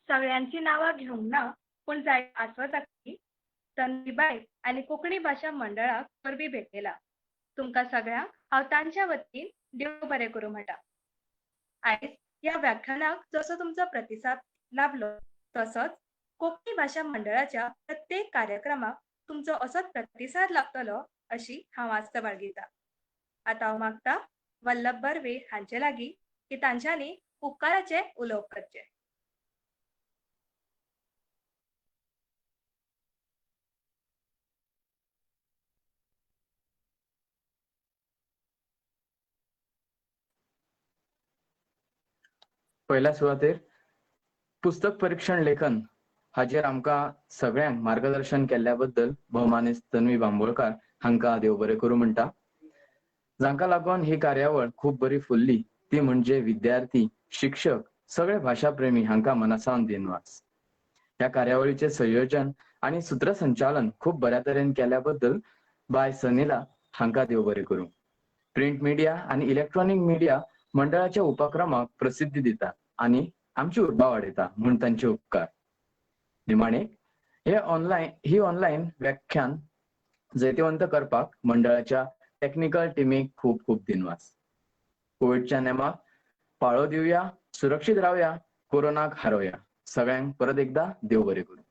सगळ्यांची नांवां घेवंक ना, पूण जाय आस्वत की तन्वी बाय आनी कोंकणी भाशा मंडळाक परबीं भेटयला. तुमकां सगळ्यांक हांव तांच्या वतीन देव बरें करूं म्हणटा. आयज ह्या व्याख्यानाक जसो तुमचो प्रतिसाद लाभलो तसोच कोंकणी भाशा मंडळाच्या प्रत्येक कार्यक्रमाक तुमचो असोच प्रतिसाद लागतलो अशी हांव आस्त बाळगिता. आतां हांव मागता वल्लभ बर्वे हांचे लागीं की तांच्यांनी उपकाराचें उलोवप करचें. पयल्या सुवातेर पुस्तक परिक्षण लेखन हाचेर आमकां सगळ्यांक मार्गदर्शन केल्ल्या बद्दल भोवमानेस्त तन्वी बांबोळकार हांकां देव बरें करूं म्हणटा. जांकां लागून ही कार्यावळ खूब बरी फुल्ली ती म्हणजे विद्यार्थी, शिक्षक, सगळे भाशा प्रेमी हांकां मनासावन दिनवास. ह्या कार्यावळीचें संयोजन आनी सुत्रसंचालन खूब बऱ्या तरेन केल्या बद्दल बाय सनीला हांकां देव बरें करूं. प्रिंट मिडिया आनी इलेक्ट्रॉनीक मिडिया मंडळाच्या उपक्रमाक प्रसिद्धी दिता आनी आमची उर्बा वाडयता म्हूण तांचे उपकार. निमाणे हे ऑनलायन व्याख्यान जैतिवंत करपाक मंडळाच्या टेक्निकल टिमीक खूब खूब दिनवास. कोविडच्या नेमाक पाळो दिवया, सुरक्षीत रावया, कोरोनाक हारोवया. सगळ्यांक परत एकदा देव बरें करूं.